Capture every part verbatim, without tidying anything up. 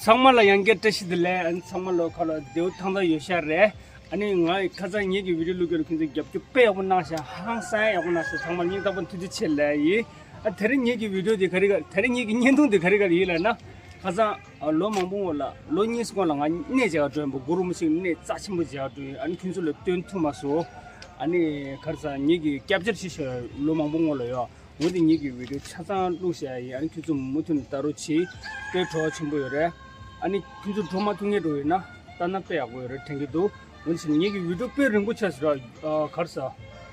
ཚང་མ་ལ་ཡང་བསྐྱར་བཀྲ་ཤིས་བདེ་ལེགས། ཨ་ནི་ཚང་མ་ལ་ཁ་ལ་བདེ་པོ་ཐང་ཐང་ཡོད་ཤག་རེད། ཨ་ནི་ང་ཁ་སང་ངེད་ཀྱི་བི་ཌིའོ་བླུགས་རྒྱུ་ལ་ཁྱོད་ཚོས་རྒྱབ་སྐྱོར་དཔེ་ཡག་པོ་གནང་ཤག་ཧང་སང་ཡག་པོ་གནང་ཤག་ཚང་མ་སྙིང་ཐག་པ་ཐུགས་རྗེ་ཆེ་ལབ་ཡིན། ཨ་དེ་རིང་ངེད་ཀྱི་བི་ཌིའོ་དེ་ག་རེ་ག་དེ་རིང་ངེད་ཀྱི་བརྙན་ཐུང་དེ་ག་རེ་ག་རེ་ཡིན་ལབ་ན། ཁ་སང་ཨ་ལོ་མང་པོ་སྔོན་ལ་ལོ་གཉིས་སྔོན་ལ་ང་གནས་མཇལ་ག་འགྲོ་ཡིན་པ། གུ་རུ་རིན་པོ་ཆེ་གི་གནས་རྩ་ཆེན་པོ་མཇལ་ག་འགྲོ་ཡིན། ཨ་ནི་ཁྱོད་ཚོ་ལ་སྟོན་ཐུབ་མ་སོང་། ཨ་ནི་ག་རེ་ཟ་ངེད་ཀྱི་སྐྱབས་བཅོལ་ཞིག་ལོ་མང་པོ་སྔོན་ལ་ཡོད། འོ་དེ་ངེད་ཀྱི་བི་ཌིའོ་ཆ་ཚང་བླུགས་བཞག་ཡིན། ཨ་ནི་ཁྱོད་ཚོ་མུ་མཐུད་ནས་ལྟ་རོགས་གྱིས། དཔེ་བྲོ་བ་ཆེན་པོ་ཡོད་རེད། ཨ་ནི་ཁྱོད་ཚོ་འགྲོ་མ་ཐུབ་མཁན་འགྲོ་ཡོད་ན་ལྟ་ན་དཔེ་ཡག་པོ་ཡོད་རེད་དྲན་གྱི་འདུག་འོ་དེ་བཞིན་ངེད་ཀྱི་བི་ཌིའོ་དཔེ་རིང་པོ་ཆགས་སོང་ར། ཨ་ག་རེ་ཟ།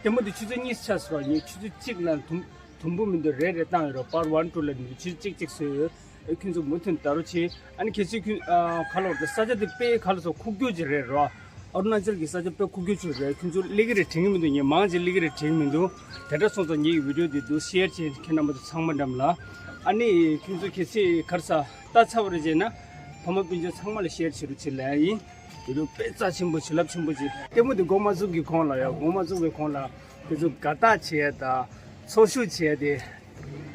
ལྟད་མོ་དེ་ཆུ་ཚོད་གཉིས་ཆགས་སོང་ར། ངས་ཆུ་ཚོད་གཅིག་ལ་དུམ་དུམ་བུ་མི་འདུག་རེ་རེ་བཏང་ཡོད་ར། པར་ཝན་ཊུ་ལ་ནི་ཆུ་ཚོད་གཅིག་གཅིག་བཟོས་ཡོད། ཨེ་ཁྱོད་ཚོ་མུ་མཐུད་ལྟ་རོགས་བྱེད། ཨ་ནི་གལ་སྲིད་ཁྱོད་ཨ་ག་ལ་བར་དུ་ས་ཆ་དེ་དཔེ་ག་ལ་སོ་ཁུག་ཀྱོག་ཅིག་རེད་རོ། ཨ་རུ་ན་ཅལ་གྱི་ས་ཆ་དཔེ་ཁུག་ཀྱོག་ཅིག་རེད། ཁྱོད་ཚོ་སླེབས་ཀྱི་རེད་དྲན་གྱི་མི་འདུག་ངས་མང་ཆེ་སླེབས་ཀྱི་རེད་དྲན་གྱི་མི་འདུག་དེ་འདྲ་སོང་ཙང་ངེད་ཀྱི་བི་ཌིའོ་འདི་འདུག་ཤེར་བྱེད་ཁྱེད་རྣམ་པ་ཚོ་ཚང་མ་འགྲམ་ལ། ཨ་ནི་ཁྱོད་ཚོ་གལ་སྲིད་ག་རེ་ཟ་ལྟ་ཚར་བ་རེད་བྱས་ན་ཕ་མ་སྤུན་མཆེད་ཚང་མ་ལ་ཤེར་བྱེད་རོགས་བྱེད་ལབ་ཡིན། བི་ཌིའོ་དཔེ་རྩ་ཆེན་པོ་བྱིན་རླབས་ཆེན་པོ་ཅིག་ལྟད་མོ་འདི་འགོ་མ་བཙུགས་ཀྱི་གོང་ལ་ཡ་འགོ་མ་བཙུགས་པའི་གོང་ལ་ཁྱོད་ཚོ་དགའ་རྟགས་བྱེད་ཡ་དང་ཚོགས་ཞུགས་བྱེད་ཡ་དེ།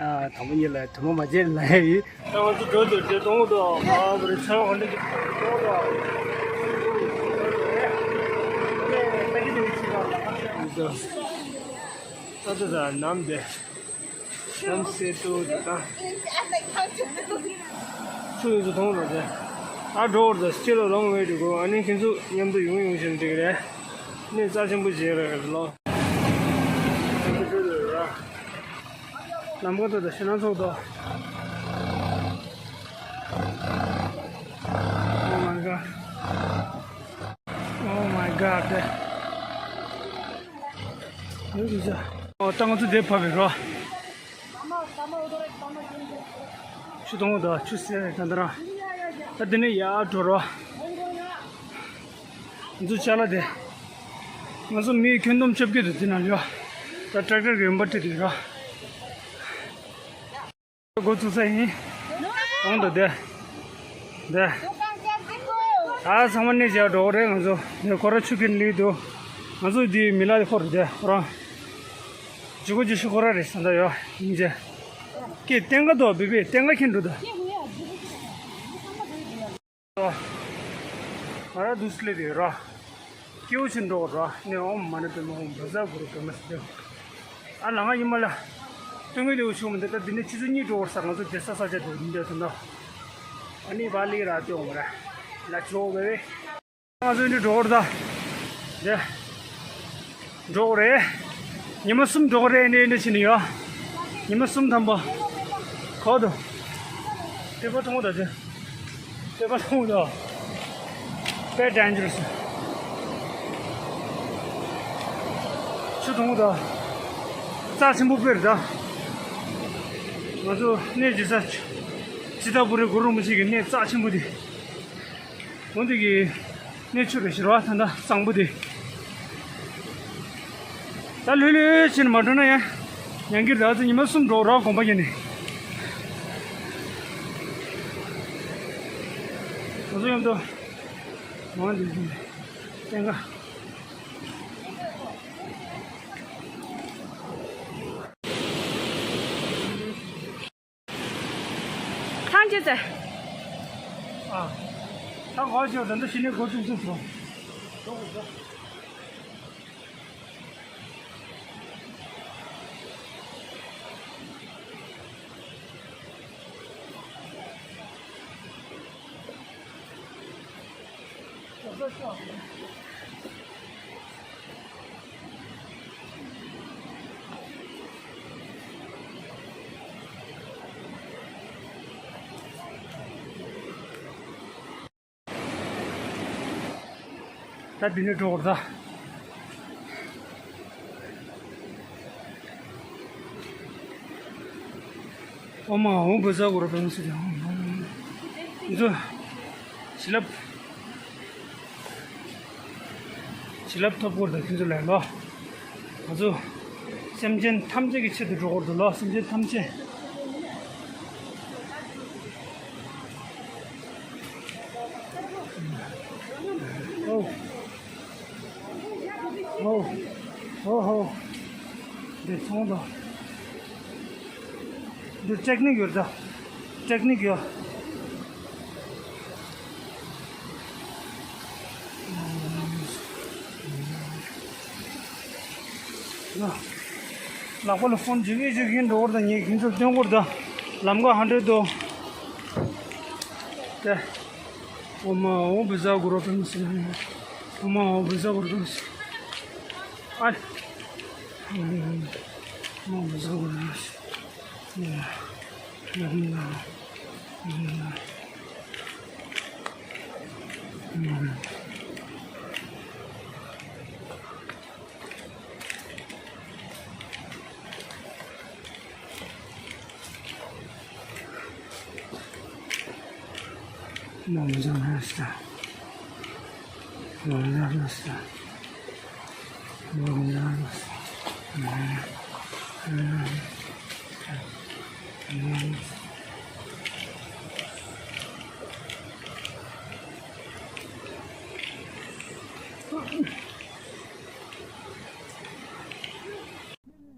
ཨ་དང་པོ་ཉིད་ལ་དུ་མ་མ་བརྗེད་ལ་ཡི། ད་ང་ཚོ་འགྲོ་འདོད་དེ་གཏོང་དང་ཨ་བར་ཚང་ག་འདྲ་གཏོང་དང་། ད་ད་ད་ནམ་དེ་ནམ་སེ་ཏོ་དེ་ད་ཆུ་ཡོད་ཚོ་གཏོང་དང་དེ་ཨ་འགྲོ་བར་ད་སྤྱི་ལ་ལོང་བའི་དུ་གོ། ཨ་ནི་ཁྱེད་ཚོ་མཉམ་དུ་ཡོང་ཡོང་བཞིན་དེ་རེད། གནས་རྩ་ཆེན་པོ་བྱེད་རེད་ལོ། ཁྱེད་ཚོ་འགྲོ་འདོད་ར། ལམ་ཁ་དོ་དང་ཕྱི་ནང་ཚོགས་དོ། Oh my god. Oh my god. ཨོ་ད་ང་ཚོ་འདིར་བབས་པའི་རོ། ཆུ་དོང་དང་ཆུ་སེར་ད་འདི་རང་། ད་འདི་ནས་ཡར་འགྲོ་རོ། ང་ཚོ་ཅ་ལག་དེ། ང་ཚོ་མི་ཁྱོན་བསྡོམས་བཅོ་བརྒྱད་དུ་འདི་ན་ཡོད། ད་ཊེག་ཊར་གྱི་རིམ་པ་ཁྲིད་དེ་ར། འགོ་བཙུགས་ས་ཡིན། གོང་དུ་བསྡད། བསྡད། ད་ཚང་མ་གནས་བཅག་འགྲོ་གི་རེད་ང་ཚོ། ནས་ཁོ་ར་ཆུ་འཁྱེར་ལུས་འདུག་ང་ཚོ་འདི་མི་ལ་ཁོ་ར་བསྡད་ཁོ་རང་། ཇུ་གུ་ཇུ་ཤི་ཁོ་ར་རེད་ས་འདྲ་ཡོད་ཡིན་ཅེ། ཀྱེ་བསྟན་ཁ་དོ་བི་བི་བསྟན་ཁ་འཁྱེར་འགྲོ་ད། ང་ར་དུས་སླེབས་ཡོད་ར། སྐྱེ་བོ་ཆེན་འགྲོ་ར་ནས་ཨོམ་མ་ཎི་པདྨེ་ཧཱུྃ་བཛྲ་གུ་རུ་པདྨ་སིདྡྷི། ཨ་ལ་ང་ཡིན་མ་ལ། སྟོན་གི་ལེའུ་ཆུང་མི་འདི་ལྟ་འདི་ནས་ཆུ་ཚོད་གཉིས་འགྲོ་བར་ས་ང་ཚོ་བསྡད་ས་ས་ཆ་འགྲོ་འདི་འདྲ་ཚོ་འདྲ། ཨ་ནི་བ་ལི་ར་ཏེ་འོང་ར། ལ་ཆོ་བེ་བེ། ང་ཚོ་འདི་འགྲོ་བར་ད། འདི། འགྲོ་གི་རེད། ཉི་མ་གསུམ་འགྲོ་གི་རེད་འདི་འདི་ཕྱིན་ཡོད། ཉི་མ་གསུམ་ཐམ་པ། གོ་དོ། དེ་པ་མཐོང་གི་ད་དེ། དེ་པ་མཐོང་གི་ད། དཔེ་ཌེན་ཇར་རས། ཆུ་མཐོང་གི་ད། རྩ་ཆེན་པོ་དཔེ་རེད་ད། ང་ཚོ་གནས་ཀྱི་ས། ཙི་ཏྲ་པུ་རི་གུ་རུ་རིན་པོ་ཆེ་གི་གནས་རྩ་ཆེན་པོ་དེ། འོ་འདི་གི་གནས་ཆུ་རེ་ཞིག་ར་ད་ལྟ་གཙང་པོ་དེ། ད་ལྷོད་ལྷོད་བྱས་ནས་མ་འགྲོ་ན་ཡང་། ཡང་གི་ར་ཚོ་ཉི་མ་གསུམ་འགྲོ་ར་དགོངས་པ་ཡིན་ནི། ང་ཚོ་མཉམ་དུ། འོ་འདི་གི་གཏན་ཁ། ཐང་ཅི་ཟེར། ཨ། ད་གོ་ཅོ་ད་འདི་ཕྱི་ནས་གོ་ཚུགས་ཚུགས་སོང་། ད་འདི་ནས་འགྲོ་དགོས་ད། ཨོཾ་ཨཱཿཧཱུྃ་བཛྲ་གུ་རུ་པདྨ་སིདྡྷི། ཨོཾ་ཨཱཿཧཱུྃ། འདི་ཚོ་བྱིན་རླབས། བྱིན་རླབས་ཐོབ་སྐོར་དང་ཁྱོད་ཚོ་ལས་ལོ། ང་ཚོ་སེམས་ཅན་ཐམས་ཅད་ཀྱི་ཆེད་དུ་འགྲོ་སྐོར་དུ་ལོ། སེམས་ཅན་ཐམས་ཅད། ཨོ། ཨོ། ཨོ་ཧོ། འདི་ཚོང་དང་། འདི་ཊེག་ནིག་ཡོད་ད། ཊེག་ནིག་ཡོད། ལག་པ་ལ་ཕོན་ཇི་གི་ཇི་གི་འགྲོ་བར་དང་ཉེ་ཁྱིམ་ཚུར་སྟོན་བར་དང་ལམ་ཀ་ཧ་འདྲེ་དོ། ཏེ། ཨོ་མ་ཨོ་བི་ཟ་གུ་རོ་པེ་མི་སི། ཨོ་མ་ཨོ་བི་ཟ་གུ་རོ་པེ་མི་སི། ཨ། ཨོ་མ་ཨོ་བི་ཟ་གུ་རོ་པེ་མི་སི།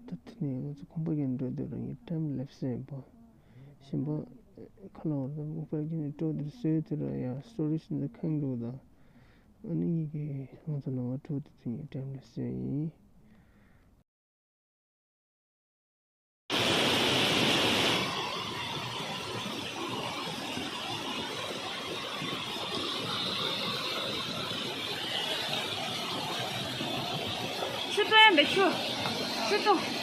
ད་དེ་ནས་ང་ཚོ་ཁང་པ་གི་འགྲོ་དུས་རང་གི་ཊའིམ་ལེབ་སི་ཡིན་པ། གཞན་པ་ཁ་ལོ་བར་དུ་ཨུ་པར་གྱི་ནས་འགྲོ་དུས་སོའི་དུས་ལ་ཡང་སི་ཊོ་རེ་ཇི་འདི་ཁེངས་འགྲོ་དང་། ཨ་ནི་ངེད་ཀྱི་ང་ཚོ་ནང་ང་འགྲོ་དུས་ཚོད་ཀྱི་ཊའིམ་ལེབ་སི་ཡིན། ཆུ་བཏུང་ཡ་མེད། ཆུ། ཆུ་བཏུང་།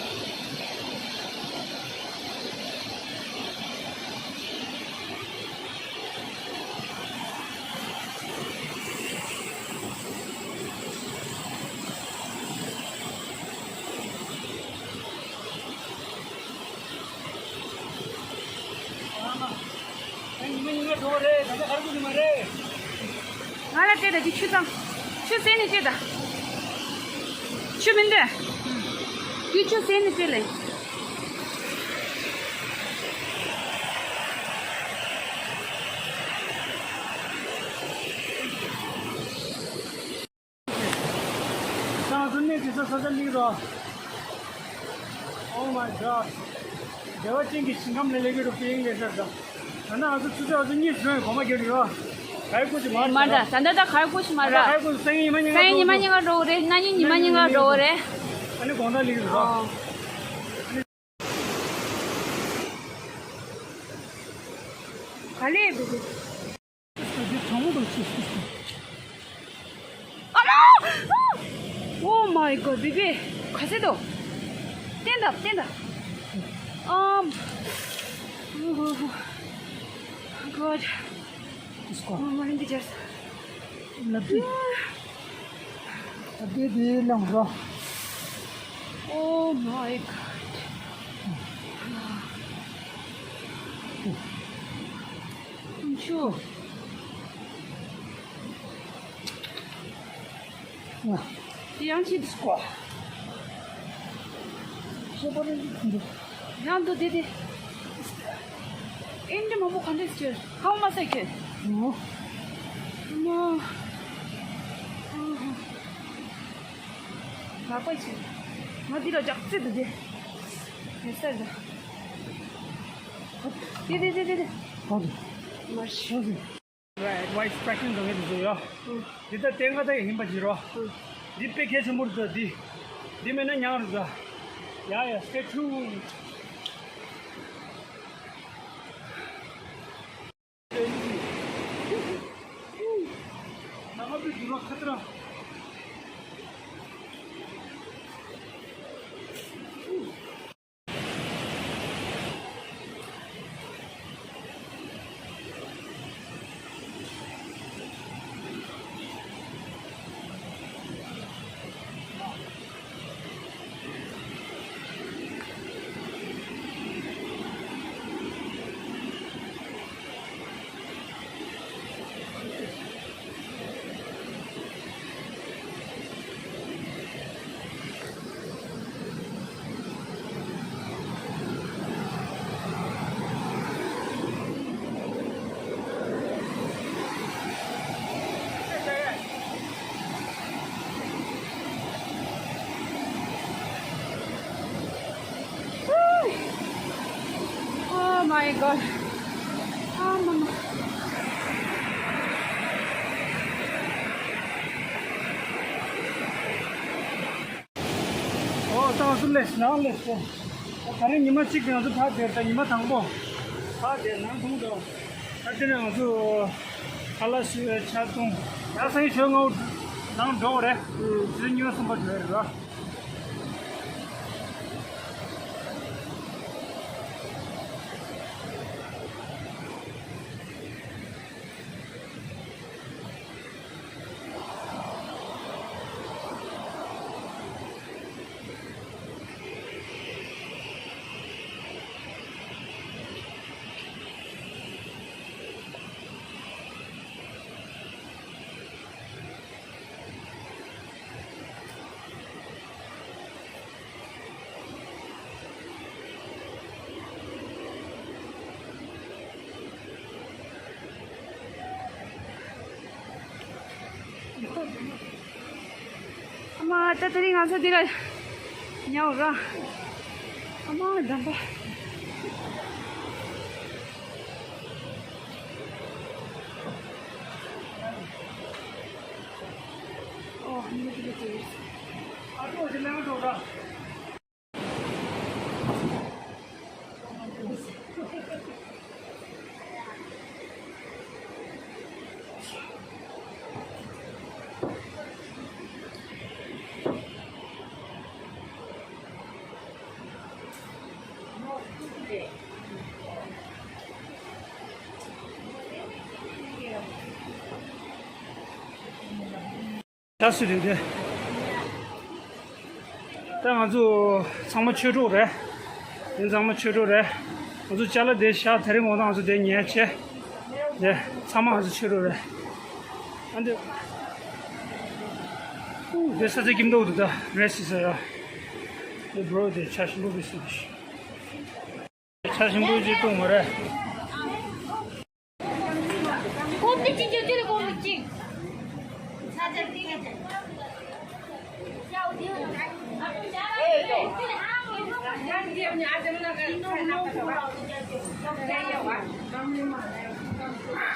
ང་ལ་སྤྲད་ད། འདི་ཆུ་བཏང་། ཆུ་ཟེར་ནས་སྤྲད་ད། ཆུ་མི་འདུག། འདི་ཆུ་ཟེར་ནས་སྤྲད་ལེ། ང་ཚོ་གནས་དེ་ཚོ་ས་ཆ་གླིང་རོ། Oh my God. བདེ་བ་ཅན་གྱི་ཞིང་ཁམས་ལ་སླེབས་ཀྱི་རུ་པིང་ལས་ཤར་ད། ད་ནང་ང་ཚོ་ཆུ་ཚོད་ཨ་ཚོ་གཉིས་བཟོས་གོ་མ་རྒྱབ་རེད་བ། ག་ཡི་ཀུ་ཅི་མ་མ་འདྲ། ད་ད་ད་ག་ཡི་ཀུ་ཅི་མ་ད་ར། ག་ཡི་ཀུ་ཅི་སང་ཉིན་ཉི་མ་ཉིན་སང་ཉིན་ཉི་མ་ཉིན་ཀ་འགྲོ་གི་རེད། གནངས་ཉིན་ཉི་མ་ཉིན་ཀ་འགྲོ་གི་རེད། ཨ་ནི་དགོང་དག་སླེབས་ཀྱི་རེད་བ། ཨོ། ག་ལེ་བུ་གུ། འདི་གྲང་མོ་དང་ཆུ་སུ་སུ། ཨ་མ། Oh my God, baby. ག་ཚད་དོ། བསྟན་ད་བསྟན་ད། ཨམ། God. Let's go. Oh my God. ལབ་དེ། ལབ་དེ་དེ་ལངས་རོ། Oh my God. ཆུ། དེ་ཡང་ཅི་འདུག་གོ། ཤེས་པ་རེད་འདུག། ཡང་འདུག་དེ་དེ། ཨིན་དྲི་མང་པོ་ག་འདྲས་ཅི། ཧང་མ་ཟེར་ཁྱོད། ཨོ། མ། ལག་པ་ཅི། ང་འདི་ལ་ལྗགས་རྩེ་འདུག་དེ། མི་ཟེར་ད། དེ་དེ་དེ་དེ་དེ། ཨོ་དེ། མར་ཤི། ཨོ་དེ། Advice practice དང་ངས་དེ་ཚོ་ཡོད། འདི་ལྟ་བསྟན་ཁ་ད་ཡིན་པ་བྱེད་རོགས། འདི་དཔེ་གལ་ཆེན་པོ་རེད་ད་འདི། འདི་མེད་ན་ཉག་རེད་ད། ཡ་ཡ། Stay tuned. ནང་པའི་འདུག་རོགས་ཁ་ཏྲ། Oh my God. ཨ་མ་མ། ཨོ་ད་ ལས་ནང་ལས་སོ། ད་རིང་ཉི་མ་གཅིག་གི་ང་ཚོ་ཕར་བསྡད། ད་ཉི་མ་དང་པོ་ཕར་བསྡད་ནང་ཐུང་དོ། ད་དེ་ནས་ང་ཚོ་ཁ་ལག་ཞིག་ཆ་བཏུང་། ཡང་སང་ཉིན་ཞོགས་སྔ་པོ་ནང་འགྲོ་དགོས་རེད། ཨུ། དེ་ཉི་མ་གསུམ་པ་འགྲོ་ཡ་རེད་ར། ཨ་མ། ད་དེ་རིང་ང་ཚོ་འདི་ལ་ཉལ་ར། ཨ་མ་འདམ་པ། ཨོ། ཨ་མ་འདི་ལ་ཅི། ཨ་ཏོ་ཅི་ལེན་འགྲོ་ར། ད་སུ་རེད་དེ། ད་ང་ཚོ་ཚང་མ་ཆོས་གྲོགས་རེད། དེ་ཚང་མ་ཆོས་གྲོགས་རེད། ང་ཚོ་ཅ་ལག་དེ་བཞག་དེ་རིང་འོང་ན་ང་ཚོ་དེ་ཉལ་བྱས། དེ་ཚང་མ་ང་ཚོ་ཆོས་གྲོགས་རེད། ཨ་འདི། ཨུ། དེ་ས་ཆ་སྐྱིད་མདོག་འདུག་ད་རེ་སི་ས་ཡ། དེ་བྲོ་དེ་ཆ་ཞིམ་པོ་བི་སི་དེ་ཤི། ཆ་ཞིམ་པོ་ཅིག་བཏུང་མ་རེད། ཀོ་པི་གཅིག་ཅོ་ཅོ་ལ་ཀོ་པི་གཅིག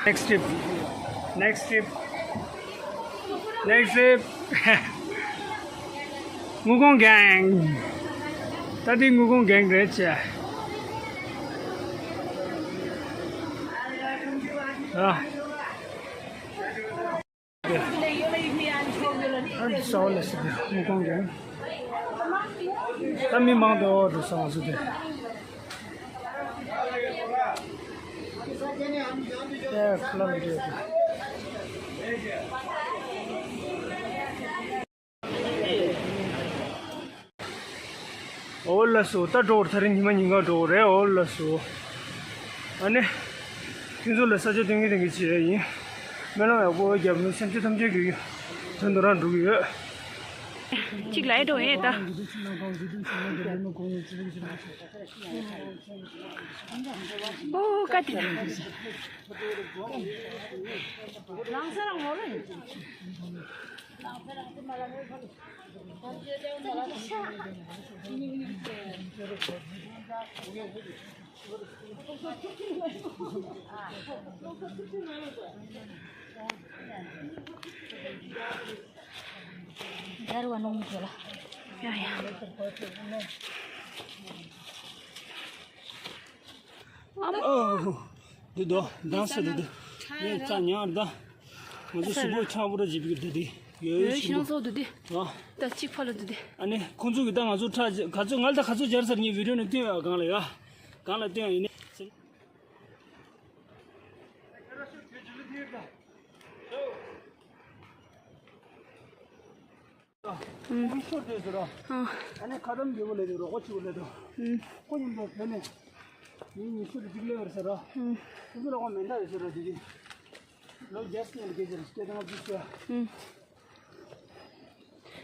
Next trip. Next trip. Next trip. དངུལ་གོང་གེང་། ད་འདི་དངུལ་གོང་གེང་རེད་ཅེ། ཨ། ཨ་ནི་ས་འོག་ལ་སི་དེ་དངུལ་གོང་གེང་། ད་མི་མང་དུ་འོག་ཏུ་སོང་སི་དེ། ཨེ་ཁ་ལག་མི་འདྲ་དེ། འོ་ལགས་སོ། ད་འགྲོ་བར་ཐག་རིང་ཉི་མ་ཉིན་གང་འགྲོ་བ་རེད། འོ་ལགས་སོ། ཨ་ནི། ཁྱེད་ཚོ་ལ་ས་ཆ་སྟོན་གྱི་སྟོན་གྱི་བྱེད་ཡ་ཡིན། སྨོན་ལམ་ཡག་པོ་རྒྱབ་ནས་སེམས་ཅན་ཐམས་ཅད་ཀྱི་དོན་དུ་རང་འགྲོ་གི་ཡོད། གཅིག་ལ་ཨེ་འགྲོ་ཡས་ད། ཨོ་ཀ་ཏི། རང་ས་རང་ངོ་ལ་ཡིན། ཡར་བ་ནོང་མི་ལ། ཡ་ཡ། ཨ་མ། ཨོ། འདི་དོ་འདང་ས་འདི་དོ། ངས་རྩ་ཉར་ད། ང་ཚོ་གཟུགས་པོ་ཆག་པོ་ར་བྱེད་པའི་འདི་དེ་ཡོད་ཡོད་ཤིང་ཤིང་ཚོགས་འདི་དེ། ཨ། ད་གཅིག་ཕ་ལ་འདི་དེ། ཨ་ནི་ཁོང་ཚོ་གི་ད་ང་ཚོ་ཁྲག་ག་ཚོད་ང་ལ་ད་ག་ཚོད་སྦྱར་ཚར་ངས་བི་ཌིའོ་ནས་སྟོན་ཡ་གང་ལ་ཡ། གང་ལ་སྟོན་ཡ་ཡིན་ནི། ཨུམ། ཤོར་དེ་ཟེར་རོ། ཨ། ཨ་ནི་ཁ་དམ་རྒྱལ་པོ་ལས་དེ་རོགས་པ་ཆེ་བོ་ལས་དོ། ཨུམ། ཁོ་ཉིན་དུ་བོད་ནས་ཉིན་ཉི་ཤུ་རེ་གཅིག་ལས་བར་ཟེར་རོ། ཨུམ། ཁོ་ཚོ་རོགས་པ་མེ་མདའ་རེད་ཟེར་རོ་དེ་དུས། ལོ་བརྒྱ་སྐྱེས་ལ་སྐད་ཆ་རེ་སྐད་དང་ང་ཚོས་ཤོད། ཨུམ།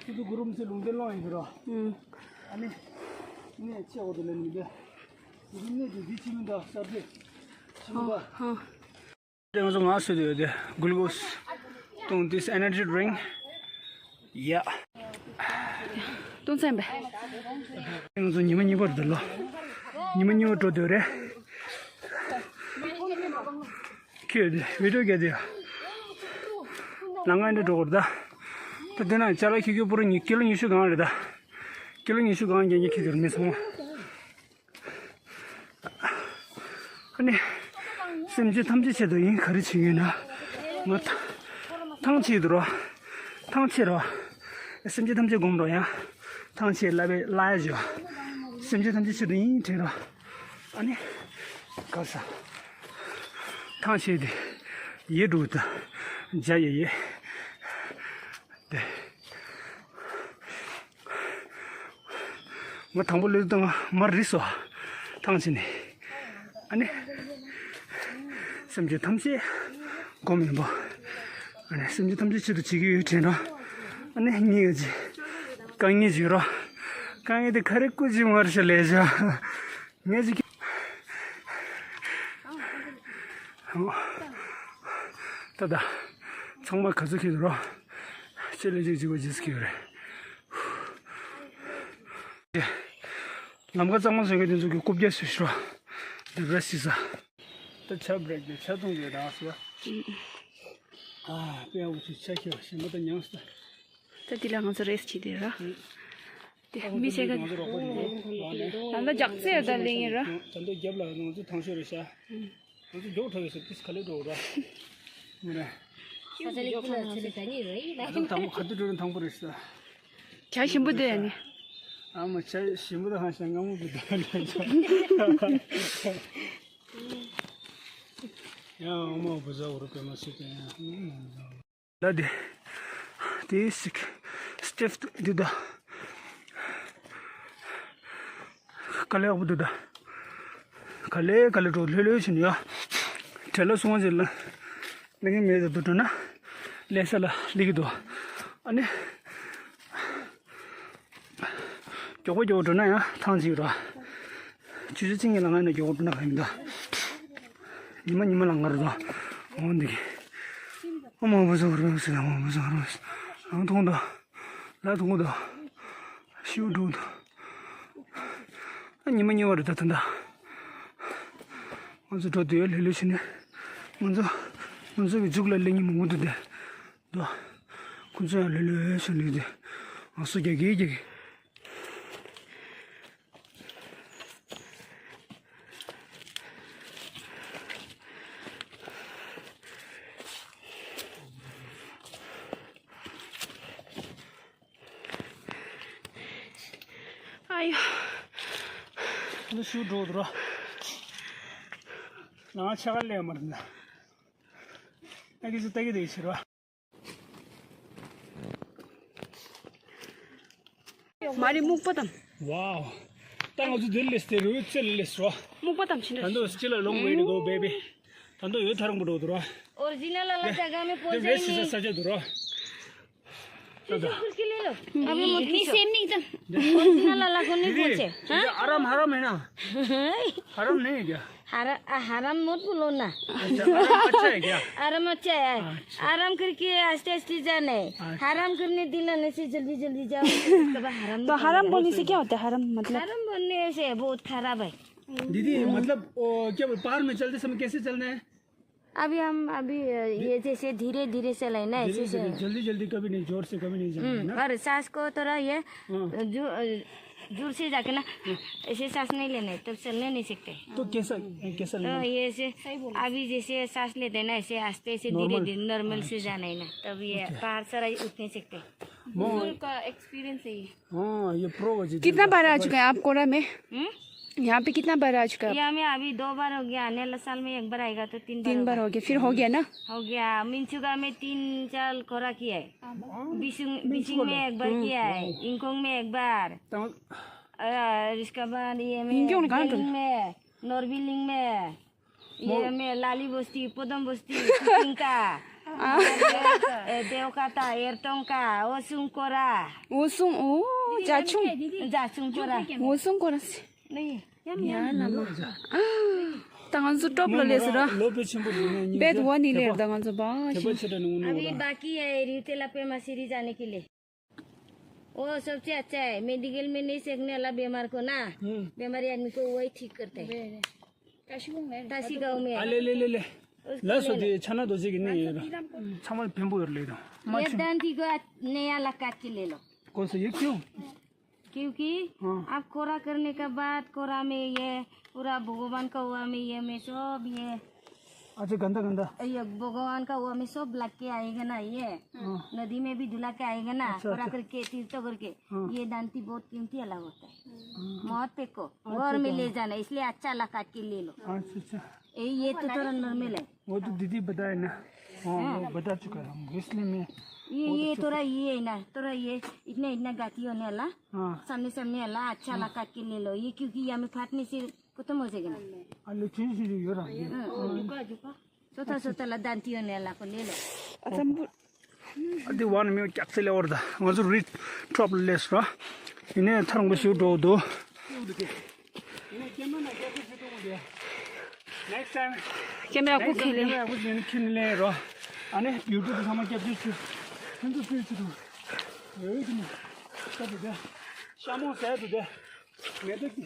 ཁོ་ཚོ་གུ་རུ་མི་ཚེ་ལུང་བསྟན་སློང་ཡིན་ཟེར་རོ། ཨུམ། ཨ་ནི། གནས་ཆེ་བོ་དེ་ལས་ནི་འདི། ཁོ་ཚོ་གནས་དེ་འདི་ཆི་མི་འདྲ་གསར་བརྗེ་ཆི་མི་འདྲ། ཨ། དེ་ང་ཚོ་ངག་སོས་དེ་ཡོད་དེ། གུ་ལུ་ཀོས་བཏུང་། This energy drink. Yeah. བཏུང་ཚར་བས། ང་ཚོ་ཉི་མ་གཉིས་པར་འདུག་ལོ། ཉི་མ་གཉིས་པ་འགྲོ་འདོད་རེད། ཁྱོད་བི་ཌིའོ་རྒྱག་དེ་ཡ། ལ་ང་འདྲ་འགྲོ་གོ་རེད་ད། ད་དེ་ན་ཅ་ལག་ཁྱི་ཁྱི་པུ་རུ་ཉི་ཀི་ལོ་ཉི་ཤུ་གང་རེད་ད། ཀི་ལོ་ཉི་ཤུ་སྒང་རྒྱན་གྱི་ཁྱི་དེར་མི་སོང་བ། ཨ་ནི། སེམས་ཅན་ཐམས་ཅད་ཆེད་དུ་ཡིན་ག་རེ་བྱེད་ཡོད་ན། ང་ཐང་ཐང་ཆད་དུ་རོ། ཐང་ཆད་རོ། སེམས་ཅན་ཐམས་ཅད་སྒོམ་རོ་ཡང་། ཐང་ཆད་ལ་བའི་ལ་ཡ་བྱོས། སེམས་ཅན་ཐམས་ཅད་ཆེད་དུ་ཡིན་དྲན་རོ། ཨ་ནི། ག་ས། ཐང་ཆད་དེ། ཡེ་འགྲོ་དང་། འཇའ་ཡེ་ཡེ། དེ། ང་དང་པོ་ལུས་དང་མར་རིལ་སོ། ཐང་ཆད་ནས། ཨ་ནི། སེམས་ཅན་ཐམས་ཅད་སྒོམ་ཡིན་པ། ཨ་ནི་སེམས་ཅན་ཐམས་ཅད་ཆེད་དུ་བྱེད་ཀྱི་ཡོད་དྲན་རོ། ཨ་ནི་སྙིང་རྗེ། དཀའ་ངལ་ཞིག་རོ། དཀའ་ངལ་དེ་ག་རེ་སྐུ་མཁྱེན་མར་ཤ་ལས་བྱ། ངས་ཅིག་ད་ད། ཚང་མ་ག་ཚོད་ཁེལ་འདུག་རོ། ཅེ་ལེ་ཅིག་ཅིག་པ་ཇི་སི་ཁེལ་རེད། ལམ་ཁ་གཙང་མ་བཟོ་མཁན་དེ་ཚོ་གི་རྐུབ་བཀྱག་བཟོས་ཤོག་འདི་རེ་སི་ས། ད་ཆ་བྲེག་དེ་ཆ་ཐུང་གི་རང་སོ། ཨ་དཔེ་འུ་ཚོ་ཆ་ཁེལ་བ་ཞིམ་པོ་ད་མྱངས་སོ། ད་དེ་ལ་ང་ཚོ་རེས་བྱེད་དེ་ར། དེ་མི་ཤེས་ག་ད་ལྟ་རྒྱག་རྩེ་ཡོད་ད་ལེ་ཡིན་ར། ད་ལྟ་རྒྱབ་ལ་ང་ཚོ་ཐང་ཤོར་རེད་ཤག་ང་ཚོ་མགྱོགས་འཕྲོ་བའི་སུ་ཏིས་ག་ལེ་འགྲོ་ར། ང་རེ། ང་ཚོ་དང་པོ་ག་དུས་འགྲོ་ན་དང་པོ་རེད་ཤག་གྱ་ཞིམ་པོ་འདུག་ཡ་ནི། ཨ་མ་ཆ་ཞིམ་པོ་ད་ཧ་ཤ་ང་མོ་གི་ད་ལེ་ཤག་ཡ་ཨ་མ་བུ་ཟ་འུ་རུ་པེ་མ་སི་ཏེ་ཡ། ད་དེ། དེ་སིག་སི་ཊེབ་འདི་ད། ག་ལེ་ཡག་པོ་འདུག་ད། ག་ལེ་ག་ལེ་འགྲོ་ལྷོད་ལྷོད་བྱས་ནས་ཡ། བྲེལ་ལ་སོང་བ་ཞིག་ལ། ལེགས་ཉེས་མེད་དུ་འགྲོ་ན། ལས་ས་ལ་སླེབས་ཀྱི་འདུག་ཨ་ནི། མགྱོགས་པོ་མགྱོགས་པོ་འགྲོ་ན་ཡང་ཐང་ཆད་ཀྱི་རེད། ཆུ་ཚོད་གཅིག་གཉིས་ལ་ང་ནས་མགྱོགས་པོ་འགྲོ་ན་གང་ཡིན་ད། ཉི་མ་ཉི་མ་ལ་ང་རུ་རོ། འོང་འདི་གི་ཨ་མ་བུ་ཟོ་རུ་སི་ཨ་མ་བུ་ཟོ་རུ་སི་ཨ་མ་ཐོང་ད། ལ་ཐོང་ད། ཤིའུ་འགྲོ་ད། ཨ་ཉི་མ་ཉི་མ་རུ་ད་ད་ད། ང་ཚོ་འགྲོ་དུས་ལྷོད་ལྷོད་བྱས་ནས། ང་ཚོ། ང་ཚོ་གི་མཇུག་ལ་སླེབས་ཉིན་མོ་འདུག་དེ། ད། ཁོ་ཚོ་ཡང་ལྷོད་ལྷོད་བྱས་ནས་དེ། ང་ཚོ་རྒྱག་གི་རྒྱག་གི་ཨ་ཡོ། འདི་ཤུ་འགྲོ་འདུག་ར། ང་ཆ་ག་ལས་མ་རེད་ན། ཨ་ཀི་ཚོ་ལྟ་གི་དེ་ཕྱིར་བ། མ་རེད་སྨུག་པ་དང་། ཝའོ། ད་ང་ཚོ་འདིར་སླེབས་ཏེ་རུ་རྩེ་ལ་སླེབས་སོ། སྨུག་པ་དང་ཕྱིན་ད་འགྲོ། ད་འདོད་སྤྱི་ལ་long way to go baby། ད་འདོད་ཡོད་ཐ་རང་པོ་འགྲོ་འདུག་ར། Original वाला जगह में पहुंच जाएंगे। ས་ཆ་འདུག་ར། ད་ད། बिल्कुल के ले लो। अभी मत नहीं, सेम नहीं तो। Original वाला को नहीं पहुंचे। हाँ? आराम हराम है ना? हराम नहीं है क्या? हरा-, आ, हराम मत बोलो ना। अच्छा, आराम अच्छा है क्या? आराम अच्छा है। अच्छा। आराम करके आस्ते आस्ते जाना है। अच्छा। हराम करने दिलाने से जल्दी जल्दी जाओ। तब हराम तो नहीं हराम बोलने से क्या होता है? हराम मतलब? हराम बोलने से बहुत खराब है। दीदी, मतलब, ओ, क्या बोल-, पहाड़ में चलते समय कैसे चलना है? अभी हम अभी, अ, ये जैसे धीरे धीरे चलाए ना, ऐसे धीरे से। धीरे, जल्दी जल्दी कभी नहीं, जोर से कभी नहीं जाना है हम्म, ना? और सांस को थोड़ा ये, हाँ। जो, अ, जोर से जाके ना, हाँ। ऐसे सांस नहीं लेना है, तब चलने नहीं सकते। तो कैसा, कैसा तो लेना? ये ऐसे, सही बोलो। अभी जैसे सांस लेते हैं ना, ऐसे आस्ते से धीरे normal। धीरे नॉर्मल से अच्छा। जाना है ना, तब ये ओके। पहाड़ सरा उठ नहीं सकते। म- बुजुर्ग का एक्सपिरियन्स है ये। अँ, यो प्रो हो चाहिँ कितना बार आ चुका है आप कोरा में? हम्म? यहाँ पे कितना बार आ चुका है आप? यहाँ में अभी दो बार हो गया, नेला साल में एक बार आएगा तो तीन बार तीन बार होगा। हो गया, फिर हो गया ना? हो गया, मिंचुगा में तीन चार कोरा किया है। बिसिंग, बिसिंग में एक बार किया है, इंकोंग में एक बार। तम- और इसके बाद ये में, इंकोंग कहाँ गेलिंग में, नोरबिलिंग में। ये में लाली बस्ती, पदम बस्ती, सिटिंका, ए, देवकाता, एरतोंका, ओसुंग कोरा। ओसुंग, ओ, जाचुंग। जाचुंग कोरा। ओसुंग कोरा। नहीं। या ना। ད་ང་ཚོ་ཊོབ་ལ་སླེབས་སོང་ར། ལོ་པེ་ཆེན་པོ་རེད་ན་ཉིན་བེད་ཝན་ནི་ལེར་ད་ང་ཚོ་བ་ཁྱེད་པ་ཆེ་དྲགས་ནི་ངོ་ནོ་ཨ་བི་ད་बाकी है रितेला पे मसीरी जाने के लिए। वो सबसे अच्छा है, मेडिकल में नहीं सेकने वाला बीमार को ना, हम्म। बीमारी आदमी को वही ठीक करते हैं। तासी गांव में है। आ, ले, ले, ले, ले। उसको ले लो। लासो दे छाना दो जी की नहीं है। छामा पेंबो कर ले दो। ये दांती को नया लगा के ले लो। कौन सा, ये क्यों? क्योंकि हाँ। आप कोरा करने के बाद कोरा में ये पूरा भगवान का हुआ में ये में सब ये अच्छा, गंदा गंदा। ये भगवान का हुआ में सब लग के आएगा ना ये। हाँ। नदी में भी धुला के आएगा ना, अच्छा, कोरा अच्छा। करके, तीर्थ करके। हाँ। ये दांती बहुत कीमती अलग होता है। हाँ। मत फेंको, अच्छा, घर में अच्छा। ले जाना, इसलिए अच्छा लगा के ले लो। अच्छा, अच्छा। ए, ये तो थोड़ा नॉर्मल है। वो तो दीदी बताए ना। हाँ, हाँ। वो बता चुका है हमको, इसलिए मैं ये, बहुत ये अच्छा थोड़ा ये है ना, थोड़ा ये इतना, इतना गाठी होने वाला, हाँ। सामने, सामने वाला अच्छा हाँ। लगा के ले लो। ये क्योंकि ये हमें फाटने से खत्म हो जाएगा ना। हाँ, ले, ठीक, ठीक, ठीक, ये रहा, ये। हाँ, हाँ। छोटा, छोटा वाला दांती होने वाला को ले लो। अच्छा, हम अ་དེ་བ་ནི་མི་སྐྱག་ཚེ་ལེ་བར་ད་ང་ཚོ་རི་ཊོབ་ལ་སླེབས་ར། ཡིན་ནའི་ཐར་འགོ་ཞུ་འགྲོ་འདུག Next time. ཀེམ་ར་ཀུ་ཁེ་ལེ། ཀེམ་ར་ཀུ་ཁེ་ལེ་རོ། ཨ་ནི་བིའུ་ཊི་དེ་ཚང་མ་སྐྱབས་བཅོལ་ཞུ། ཕན་ཚུན་ཕུལ་ཚུལ་དུ། ཡོད་ཀྱི་ནི། ད་དེ་དེ། ཤ་མོ་ཟས་དུ་དེ། མེ་ཏོག་གི།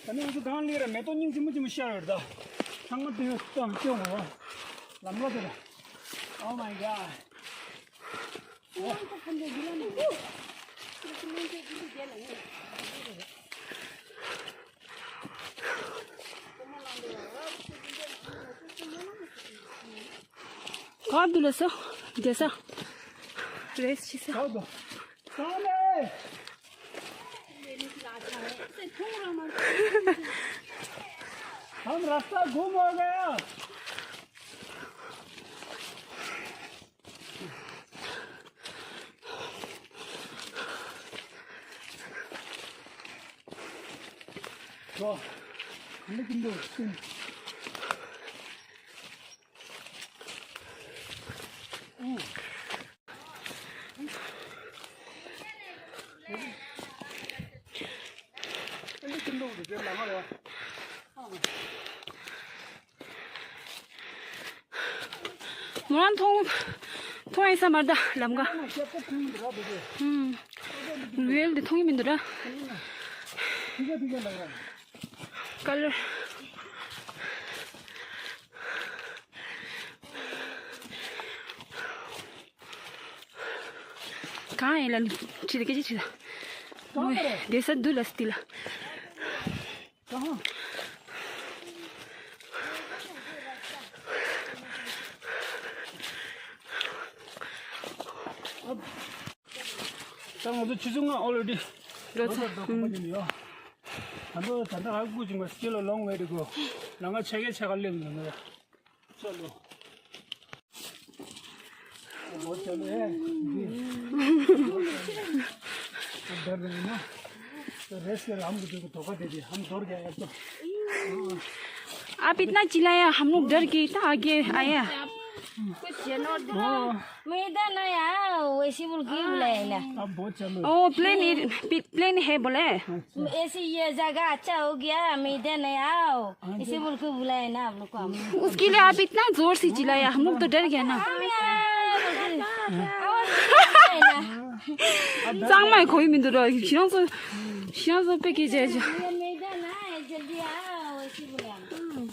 ད་ནི་ང་ཚོ་གང་ལས་ར་མེ་ཏོག་སྙིང་རྗེ་མོ་ཆེན་པོ་ཤར་ཡོད་ད། ཚང་མ་དེ་ཡོད་སྟོང་སྐྱོང་བ། ལམ་ལ་དེ་ར། Oh my god. ཀ་དུ་ལ་སོ། རྒྱལ་ས། རེས་ཆི་ས། हम रास्ता गुम हो गया। 와, 근데 근데 ང་རང་མཐོང་མཐོང་ཡིན་ས་མ་རེད་ད་ལམ་ཀ། ཧུམ། ཝེལ་འདི་མཐོང་ཡི་མི་འདུག་ར། ཀ་ལར། གང་ཡིན་ལ་ཁྲིད་དེ་སྐད་ཆ་ཁྲིད་ད། བསྡད་ས་འདུག་ལ་སྟི་ལ། ད་ང་ཚོ་ཆུ་ཚོད་ལྔ་already འགྲོ་ཚར། ད་ཁོ་པ་ཉིན་ཡོད། ད་ལོ་ད་ལྟ་ཨ་ཁུ་ཅིག་མ་still a long way to go. ལ་ང་ཆ་གའི་ཆ་ག་སླེབས་ནས་ང་ཚོ། चलो। बहुत चलो है। डर रहे ना। तो रेस कर हम लोग को धोखा दे दिया, हम डर गए अब तो। आप इतना चिल्लाया, हम लोग डर गए, इतना आगे आया। कुछ जानवर दिखा। मैदान आया, वैसे बोल के बुलाया ना। अब बहुत चलो। ओ, प्लेन, प्लेन है बोले। ऐसे ये जगह अच्छा हो गया, मैदान आया, इसे बोल के बुलाया ना आप लोग को हम। उसके लिए आप इतना जोर से चिल्लाया, हम लोग तो डर गया ना। हम यार, आवाज नहीं आया ना। ཚང་མས་གོ་ཡི་མི་འདུག་ར། ཁྱེད་རང་ཚོ་ཁྱེད་རང་ཚོ་དཔེ་སྐད་ཆ་ཆ། ये मैदान है, जल्दी आओ, ऐसे बोले हम।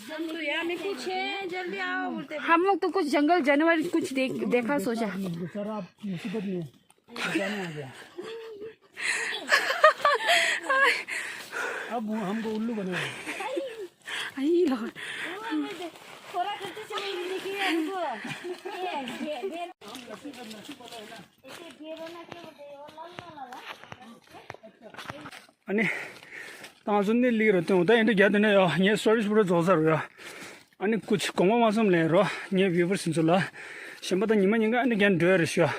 हम तो यहाँ में कुछ है, जल्दी आओ बोलते हैं। हम लोग तो कुछ जंगल जानवर कुछ देख देखा सोचा। बेचारा आप मुसीबत में है। बचाने आ गया। अब वो हमको उल्लू बनाया। आई लो। थोड़ा करते चले, ये देखिए हमको। ये, ये, ये। हम लस्सी का, लस्सी वाला है ना। ऐसे घेरो ना, क्या बोलते हैं, वो लाल, लाल, लाल, लाल। ཨ་ནི། ད་ང་ཚོ་ནི་ལིག་ར་སྟོན་ད་ཡིན་དུ་རྒྱ་དེ་ནས་ཡ་ངའི་སོ་རིས་པུ་ར་རྫོགས་ཚར་རོ་ཡ། ཨ་ནི་ཀུ་ཅི་དགོངས་པ་མ་ཚོམ་ལེན་རོ། ངའི་བིའུ་ཝར་སི་ཚོ་ལ། གཞན་པ་དང་ཉི་མ་ཉིན་ག་ཨ་ནི་རྒྱ་འགྲོ་ཡ་རེ་ཤོ།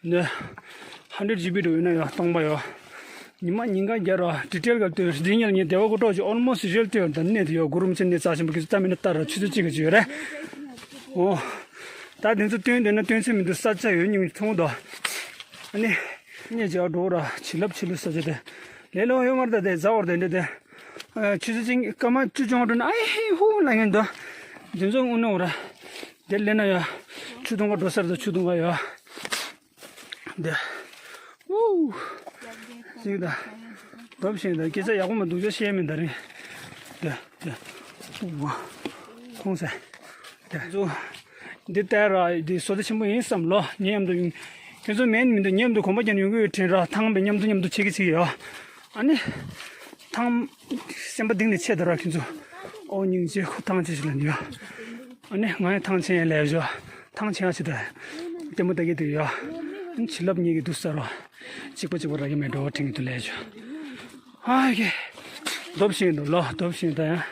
ནི། hundred G B འགྲོ་ཡོད་ན་ཡ་སྟོང་པ་ཡོ། ཉི་མ་ཉིན་ག་རྒྱ་རོ་ཌི་ཊེལ་ག་སྟོན་རེ་འདི་ཉལ་ངའི་བདེ་བ་ཀོ་ཀྲོག་ཅིག་almost རེལ་སྟོན་ད་ནི་དེ་ཡོ་གུ་རུམ་ཆེན་ནི་རྩ་ཆེན་པོ་གི་ཚོ་ད་མི་ནི་ལྟ་ར་ཆུ་ཚོད་གཅིག་གི་ཅིག་ཡོད་རེད། ཨོ། ད་དེ་ཚོ་སྟོན་དེ་ན་སྟོན་ཚེ་མི་འདུག་ས་ཆ་ཡོད་ཉིན་མཐོང་དོ། ཨ་ནི། ངས་རྒྱ་འགྲོ་ར་བྱིན་རླབས་ཆེ་ལུགས་ས་ཆ་དེ། ལས་ལོ་ཡོད་མར་ད་དེ་ཟ་བར་དེ་འདྲ་དེ། ཆུ་ཚོད་ཅིག་སྐར་མ་བཅུ་བཅོ་ལྔ་འགྲོ་ན་ཨ་ཧི་ཧུ་ལ་ངན་འདུག་དེ་ཚོ་དངོས་གནས་འོ་ར། དེ་ལས་ན་ཡ། ཆུ་དུང་ག་འགྲོ་སར་དུ་ཆུ་དུང་ག་ཡ། དེ། ཨུ། ཅིག་ད། འདབ་ཤིང་ད་སྐད་ཆ་ཡག་པོ་མ་འདུག་ཅོ་ཤེས་མིན་ད་རིང་། དེ། དེ། ཨུ། ཁོང་ས། དེ་ཚོ། འདི་ལྟར་ར་འདི་བཟོ་ལྟ་ཆེན་པོ་ཡིན་བསམ་ལོ་ངས་ཡམ་དུ་ཡིན། ཁྱེད་ཚོ་མེད་མི་འདུག་མཉམ་དུ་གོམ་པ་རྒྱག་ཡོང་གི་ཡོད་དྲན་ར། ཐང་བའི་མཉམ་དུ་མཉམ་དུ་ཆེ་གི་ཆེ་གི་ཡོད། ཨ་ནི། ཐང་། སེམས་པ་གཏིང་ནས་ཆེ་ད་ར་ཁྱེད་ཚོ། ཨོ་སྙིང་རྗེ་ཁོ་ཐང་ཆེ་ཞིག་ལ་འདི་ཡོད། ཨ་ནི་ང་ཡང་ཐང་ཆེན་ཡང་ལས་ཞོ། ཐང་ཆེན་ཡང་ཆེ་ད། ལྟད་མོ་ལྟ་གི་འདུག་ཡོད། ཨ་ནི་བྱིན་རླབས་ཉིད་ཀྱི་འདུག་ས་རོ། གཅིག་པ་གཅིག་པ་ར་གི་མེད་འགྲོ་བ་དྲན་གི་འདུག་ལས་ཞོ། ཨ་ཀེ། རྡོབ་ཤིང་འདུག་ལོ་རྡོབ་ཤིང་ད་ཡང་།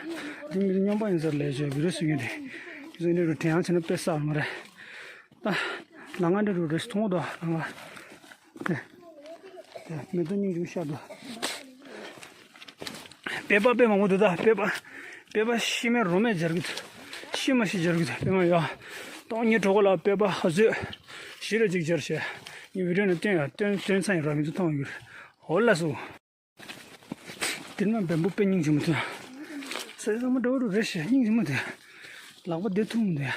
འདི་མི་རིགས་སྨྱོན་པ་ཡིན་ས་ལས་ཞོ་བི་རུ་སུ་ཡོད་དེ། ཁྱེད་ཚོ་འདི་རུ་དྲན་ཡང་ཆེ་ན་དཔེ་ས་ར་མ་རེད། ད། ལ་ང་འདྲ་རུ་རེ་མཐོང་དོ་ལ་ང་། དེ། དེ་མེ་ཏོག་སྙིང་རྗེ་ཤར་དོ། པད་པ་དཔེ་མང་པོ་འདུག་ད་པད་པ། པད་པ་ཤི་མེད་རོ་མེད་སྦྱར་གི་འདུག་ཤི་མ་ཤི་སྦྱར་གི་འདུག་པད་མ་ཡོད། ཏོང་ཉི་གྲོགས་པོ་ལ་པད་པ་ཧ་ཟོས། ཤི་རེ་ཅིག་སྦྱར་བྱས། ངས་བི་ཌིའོ་ནང་བཏོན་ཡ་བཏོན་བཏོན་ཚར་ཡིན་ར་མི་ཚོ་མཐོང་ཡོད། འོ་ལགས་སོ། དེར་མ་བེམ་པོ་དཔེ་སྙིང་རྗེ་མོ་དེ། ས་ཆ་ཚང་མ་འདྲ་བོ་རེད་ཤག་སྙིང་རྗེ་མོ་དེ། ལག་པ་བདེ་ཐུང་དེ།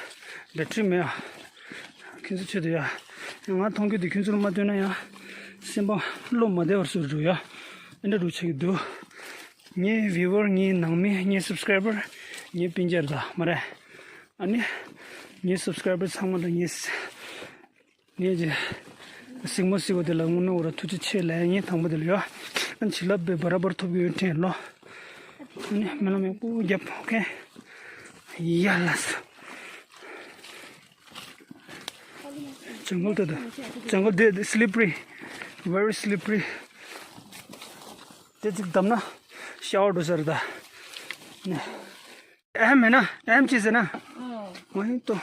བེ་ཊི་རི་མེད་ཨ། ཁྱེད་ཚོ་ཆེད་དུ་ཡ། ང་མཐོང་རྒྱུ་དེ་ཁྱེད་ཚོར་མ་སྟོན་ན་ཡ། སེམས་པ་བློ་མ་བདེ་བར་སོར་འགྲོ་ཡ། ཨེ་འདྲ་འགྲོ་ཆགས་ཀྱི་འདུག་ངའི་བིའུ་ཝར་ངའི་ནང་མི་ངའི་སབ་སི་ཀ་རའི་བར་ངའི་སྤུན་ཀྱག་ད་མ་རེད། ཨ་ནི། ངའི་སབ་སི་ཀ་རའི་བར་ཚང་མ་ལ་ངའི། ངས་ཀྱི། གཟིགས་མོ་གཟིགས་པ་དེ་ལ་དངོས་གནས་འོ་ར་ཐུགས་རྗེ་ཆེ་ལབ་ཡ་ཡིན། དང་པོ་དེ་ལ་ཡ། ཨ་ནི་བྱིན་རླབས་དཔེ་བ་ར་བར་ཐོབ་ཀྱི་ཡོད་དྲན་ལོ། ཨ་ནི་རྨི་ལམ་ཡག་པོ་རྒྱབ། ཨོ་ཁེ། ཡ་ལགས་སོ། ཇང་གལ་དེ་དང་། ཇང་གལ་དེ་སི་ལི་པ་རི། very slippery། དེ་ཅིག་བསྡམས་ན་ཤ་བ་འགྲོ་ས་རེད་ད། ནི། اہم ہے نا، اہم چیز ہے نا۔ ہاں۔ وہی تو۔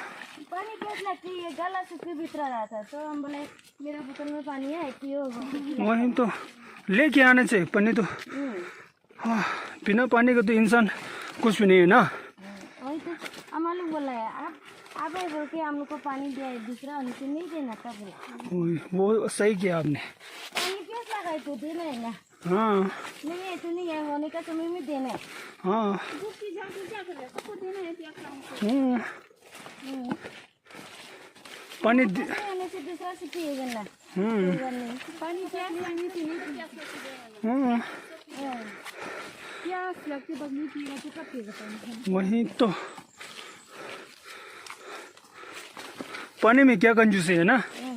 پانی پیاس لگتی ہے، گلا سوکھ کے بھیترا رہتا ہے، تو ہم بولے، میرا بوتل میں پانی ہے، پیو۔ وہی تو۔ لے کے آنا چاہیے پانی تو۔ ہوں۔ ہاں، بنا پانی کا تو انسان کچھ بھی نہیں ہے نا۔ ہاں، وہی تو۔ ہم لوگ بولا ہے، آپ، آپ ہی بول کے ہم لوگ کو پانی دیا ہے، دوسرا ہم کو نہیں دینا تھا بولا۔ وہی، وہ صحیح کیا آپ نے۔ پانی پیاس لگا ہے تو دینا ہے نا۔ हाँ। नहीं है तो नहीं है, होने का समय में देना है। हाँ। दूध की झांकी क्या कर रहे हो? सबको देना है, प्यास लगने से। हम्म। हम्म। पानी दि- पानी आने से दूसरा से पिएगा ना। हम्म। कोई बात नहीं। पानी प्यास लगने से नहीं पिएगा। हम्म। हाँ। प्यास लगते वक्त नहीं पिएगा तो कब पिएगा पानी? वही तो। पानी में क्या कंजूसी है ना? हम्म।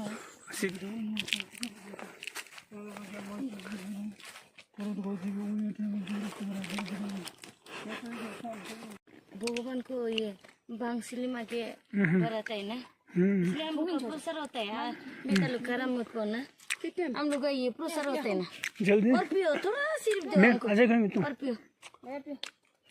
भगवान को ये बांग सिलिमा के हम्म। बरात है ना, हम्म। इसलिए हम लोग का प्रेशर होता है, हाँ, बेटा लोग गरम मत करना, हम लोग का ये प्रेशर होता है ना। जल्दी। और पियो, थोड़ा सिर्फ दो मैं हमको। अजय खान, तुम और पियो।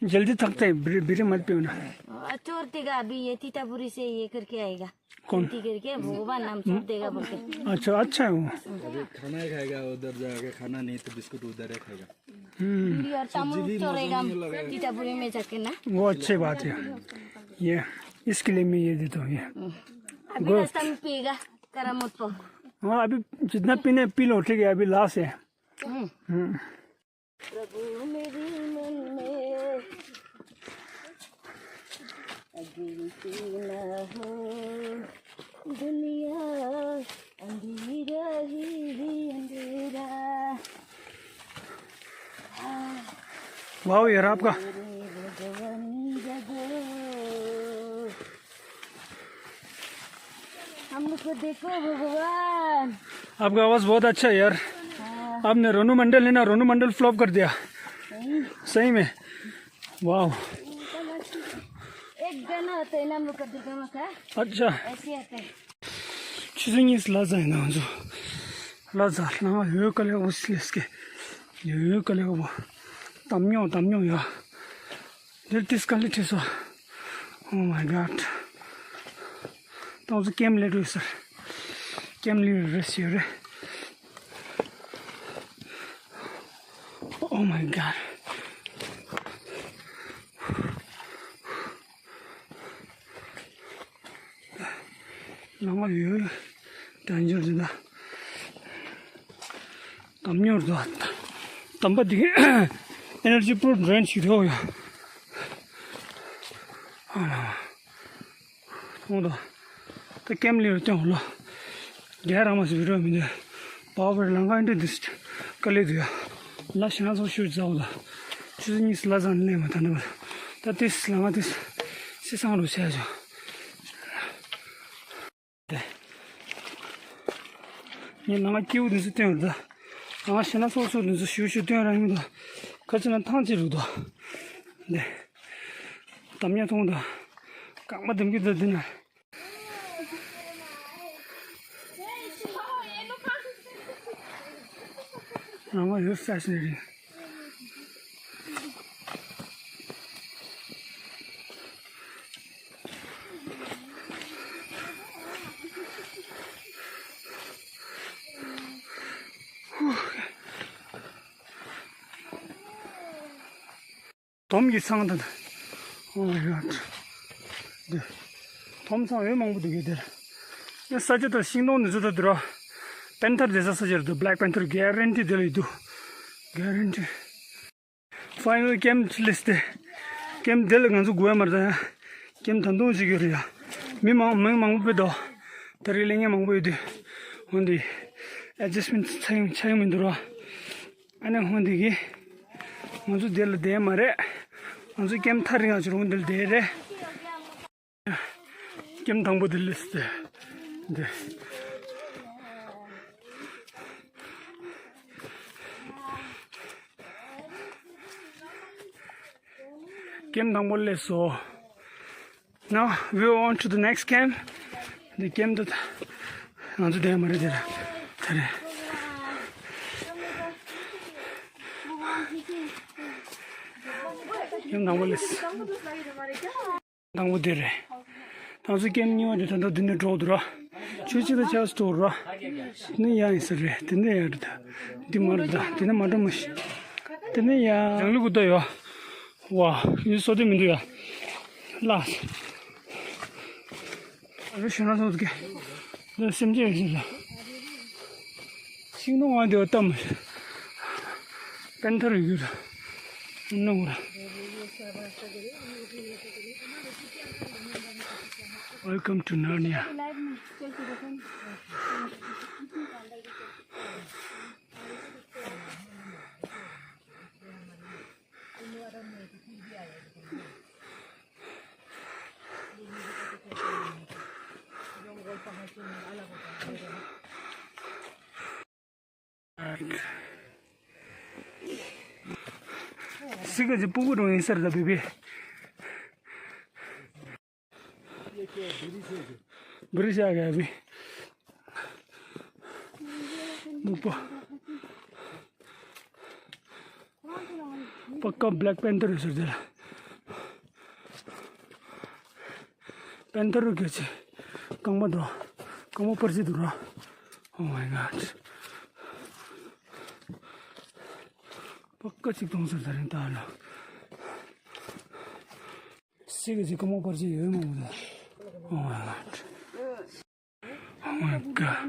जल्दी थकता है, बीड़ी, बीड़ी मत पियो ना। हाँ, छोड़ देगा अभी, ये तीतापुरी से ये करके आएगा। कौन? खेती करके भगवान नाम छोड़ देगा बोलते। अच्छा, अच्छा है वो। अभी खाना ही खाएगा उधर जाके, खाना नहीं तो बिस्कुट उधर ही खाएगा। हम्म। बीड़ी और तामुल चोरेगा, तीतापुरी में जाके ना। वो अच्छी बात है। ये, इसके लिए मैं ये देता हूँ, ये। अभी गुड। रास्ता में पिएगा, करामत को। हाँ, अभी जितना पीने पी लो, ठीक है, अभी लास्ट है। हम्म। हम्म। प्रभु मेरे मन में गिनती ना हो, दुनिया अंधेरा ही अंधेरा। वाह यार, आपका। मेरे भगवान जगो। हम लोग को देखो भगवान। आपका आवाज बहुत अच्छा है यार। हाँ। आपने रोनू मंडल है ना, रोनू मंडल फ्लॉप कर दिया। सही। सही में। वाह। एक गाना होता है ना हम लोग का दुर्गा माँ का। अच्छा। ऐसे आता है। ཆུ་ཚོད་གཉིས་ལ་ཟ་ཡིན་ན་ང་ཚོ། ལ་ཟ་ལ་ང་ཡོད་ག་ལེ་འོ་སི་ལེ་སི་ཀེ། ཡོད་ག་ལེ་འོ། དམ་ཉོ་དམ་ཉོ་ཡ། འདིར་ཏིས་ག་ལེ་ཁྲིད་སོ། Oh my god. ཏང་ཚོ་ཀེམ་ལེ་རུ་སར། ཀེམ་ལེ་རུ་སི་རེ། Oh my god. ལང་བ་ཡོད། དལ་འབྱོར་འདི་དག་དམ་ཉོར་དུ་དམ་པ་འདི་ཨེ་ནར་ཇི་པུར་ཌེན་ཞིག་རེད་ཡ། མཐོང་དང་། ད་ཀེམ་ལི་རུ་སྟོན་འོང་ལོ། རྒྱལ་རང་མ་སི་བི་རོ་མི་འདུག་པ་བར་ལང་ཀ་འདི་འདི་སི་དཀའ་ལས་འདུག་ཡ། ལ་ཤ་ན་ཚོ་ཤུ་ཛའོ་ལ། ཆུ་ཚོད་གཉིས་སི་ལ་ཟང་ལེ་མ་ཐ་འདི་བ། ད་ཏིས་ལང་ཀ་ཏིས་སི་སང་རུ་ཆ་ཡ་ཅོ། ཏེ། ངས་ལང་ཀ་སྐྱིད་པོ་འདི་ཚོ་སྟོན་ཡོད་ད། ལང་ཀ་ཞེ་ན་སོ་སོ་འདི་ཚོ་ཞུ་ཞུ་སྟོན་རང་ཡིན་ད། ཁ་ཅིག་ན་ཐང་ཅིག་རུ་ད། འདི། འདམ་ཉ་མཐོང་ད། རྐང་པ་འདེམ་གི་ད་འདི་ན། རང་ང་ཡོད་ས་ཞིག་རེད། དོམ་གྱི་ཚང་དང་། Oh my God. འདི། དོམ་ཚང་འོད་མང་པོ་འདུག་གི་དེར། ཡང་ས་ཆ་དང་ཤིང་སྡོང་འདི་ཚོ་ད་འདི་ར། པན་ཐར་བསྡད་ས་ས་ཆ་རེད་འདུག Black Panther guarantee དེ་ལ་ཡོད་འདུག Guarantee. Final camp list དེ། ཀེམ་དེ་ལ་ང་ཚོ་དགོས་ཡ་མ་རེད་ད་ཡ། ཀེམ་ད་དུང་ཞིག་ཡོད་རེད་ཡ། མི་མང་མི་མང་པོ་ཕེབས་འདུག་ད་རེས་ལས་ངན་མང་པོ་ཡོད་དུས། འོན་ཏེ། Adjustment ཆགས་ཡོང་ཆགས་ཡོང་མི་འདུག་ར། ཨ་ནི་འོན་ཏེ་གི། ང་ཚོ་དེ་ལ་བསྡད་མ་རེད། ང་ཚོ་ཀེམ་ཐག་རིང་ང་ཚོ་རུང་དེ་ལ་བསྡད་རེད། ཀེམ་དང་པོ་དེ་སླེབས་ཏེ། འདི། ཀེམ་དང་པོ་སླེབས་སོང་། Now we on to the next camp. འདི་ཀེམ་དུ་ང་ཚོ་བསྡད་མ་རེད་དེ་ར། ད་རེད། ཀེམ་དང་པོ་སླེབས། དང་པོ་དེ་རེད། ང་ཚོ་ཀེམ་གཉིས་པ་དེ་ད་ལྟ་འདི་ནས་འགྲོ་འདུག་ར། ཆུ་ཆེ་ད་ཆགས་སུ་འགྲོ་ར། དེ་ནས་ཡར་ཡིན་ས་རེད། དེ་ནས་ཡར་རེད་ད། འདི་མ་རེད་ད། དེ་ནས་མ་འགྲོ་མ་ཤི། དེ་ནས་ཡར་རང་ལུགས་ད་ཡོད། ཝ། ཡུལ་སོ་དེ་མི་འདུག་ཡ། ལགས། ཨ་རུ་ཤི་ན་སོང་ཟིག་འདི་སེམས་ཅན་ཡོད་ཤི་ལ། ཤིང་ནོ་ཝང་དེ་བ་གཏམ། པན་ཐར་ཡོད་ར། ནོ་ར། Welcome to Narnia. སི་ཀ་ཅི་སྤུ་གུ་རང་ཡིན་ས་རེད་ད་བི་བི། བི་རི་ཤ་ག་བི། སྨུག་པ། པ་ཀ་Black Panther ཟེར་དེ་ལ། པན་ཐར་རུ་སྐད་ཆེ། རྐང་པ་འདུག་རྐང་པ་པར་ཆས་འདུག་ར། Oh my God. པ་ཀ་གཅིག་གཏོང་ཟེར་ད་རིང་ད་ལ། སི་ཀ་ཅི་རྐང་པ་པར་ཆས་ཡོད་མ་འོ་ད། Oh my God. Oh my God.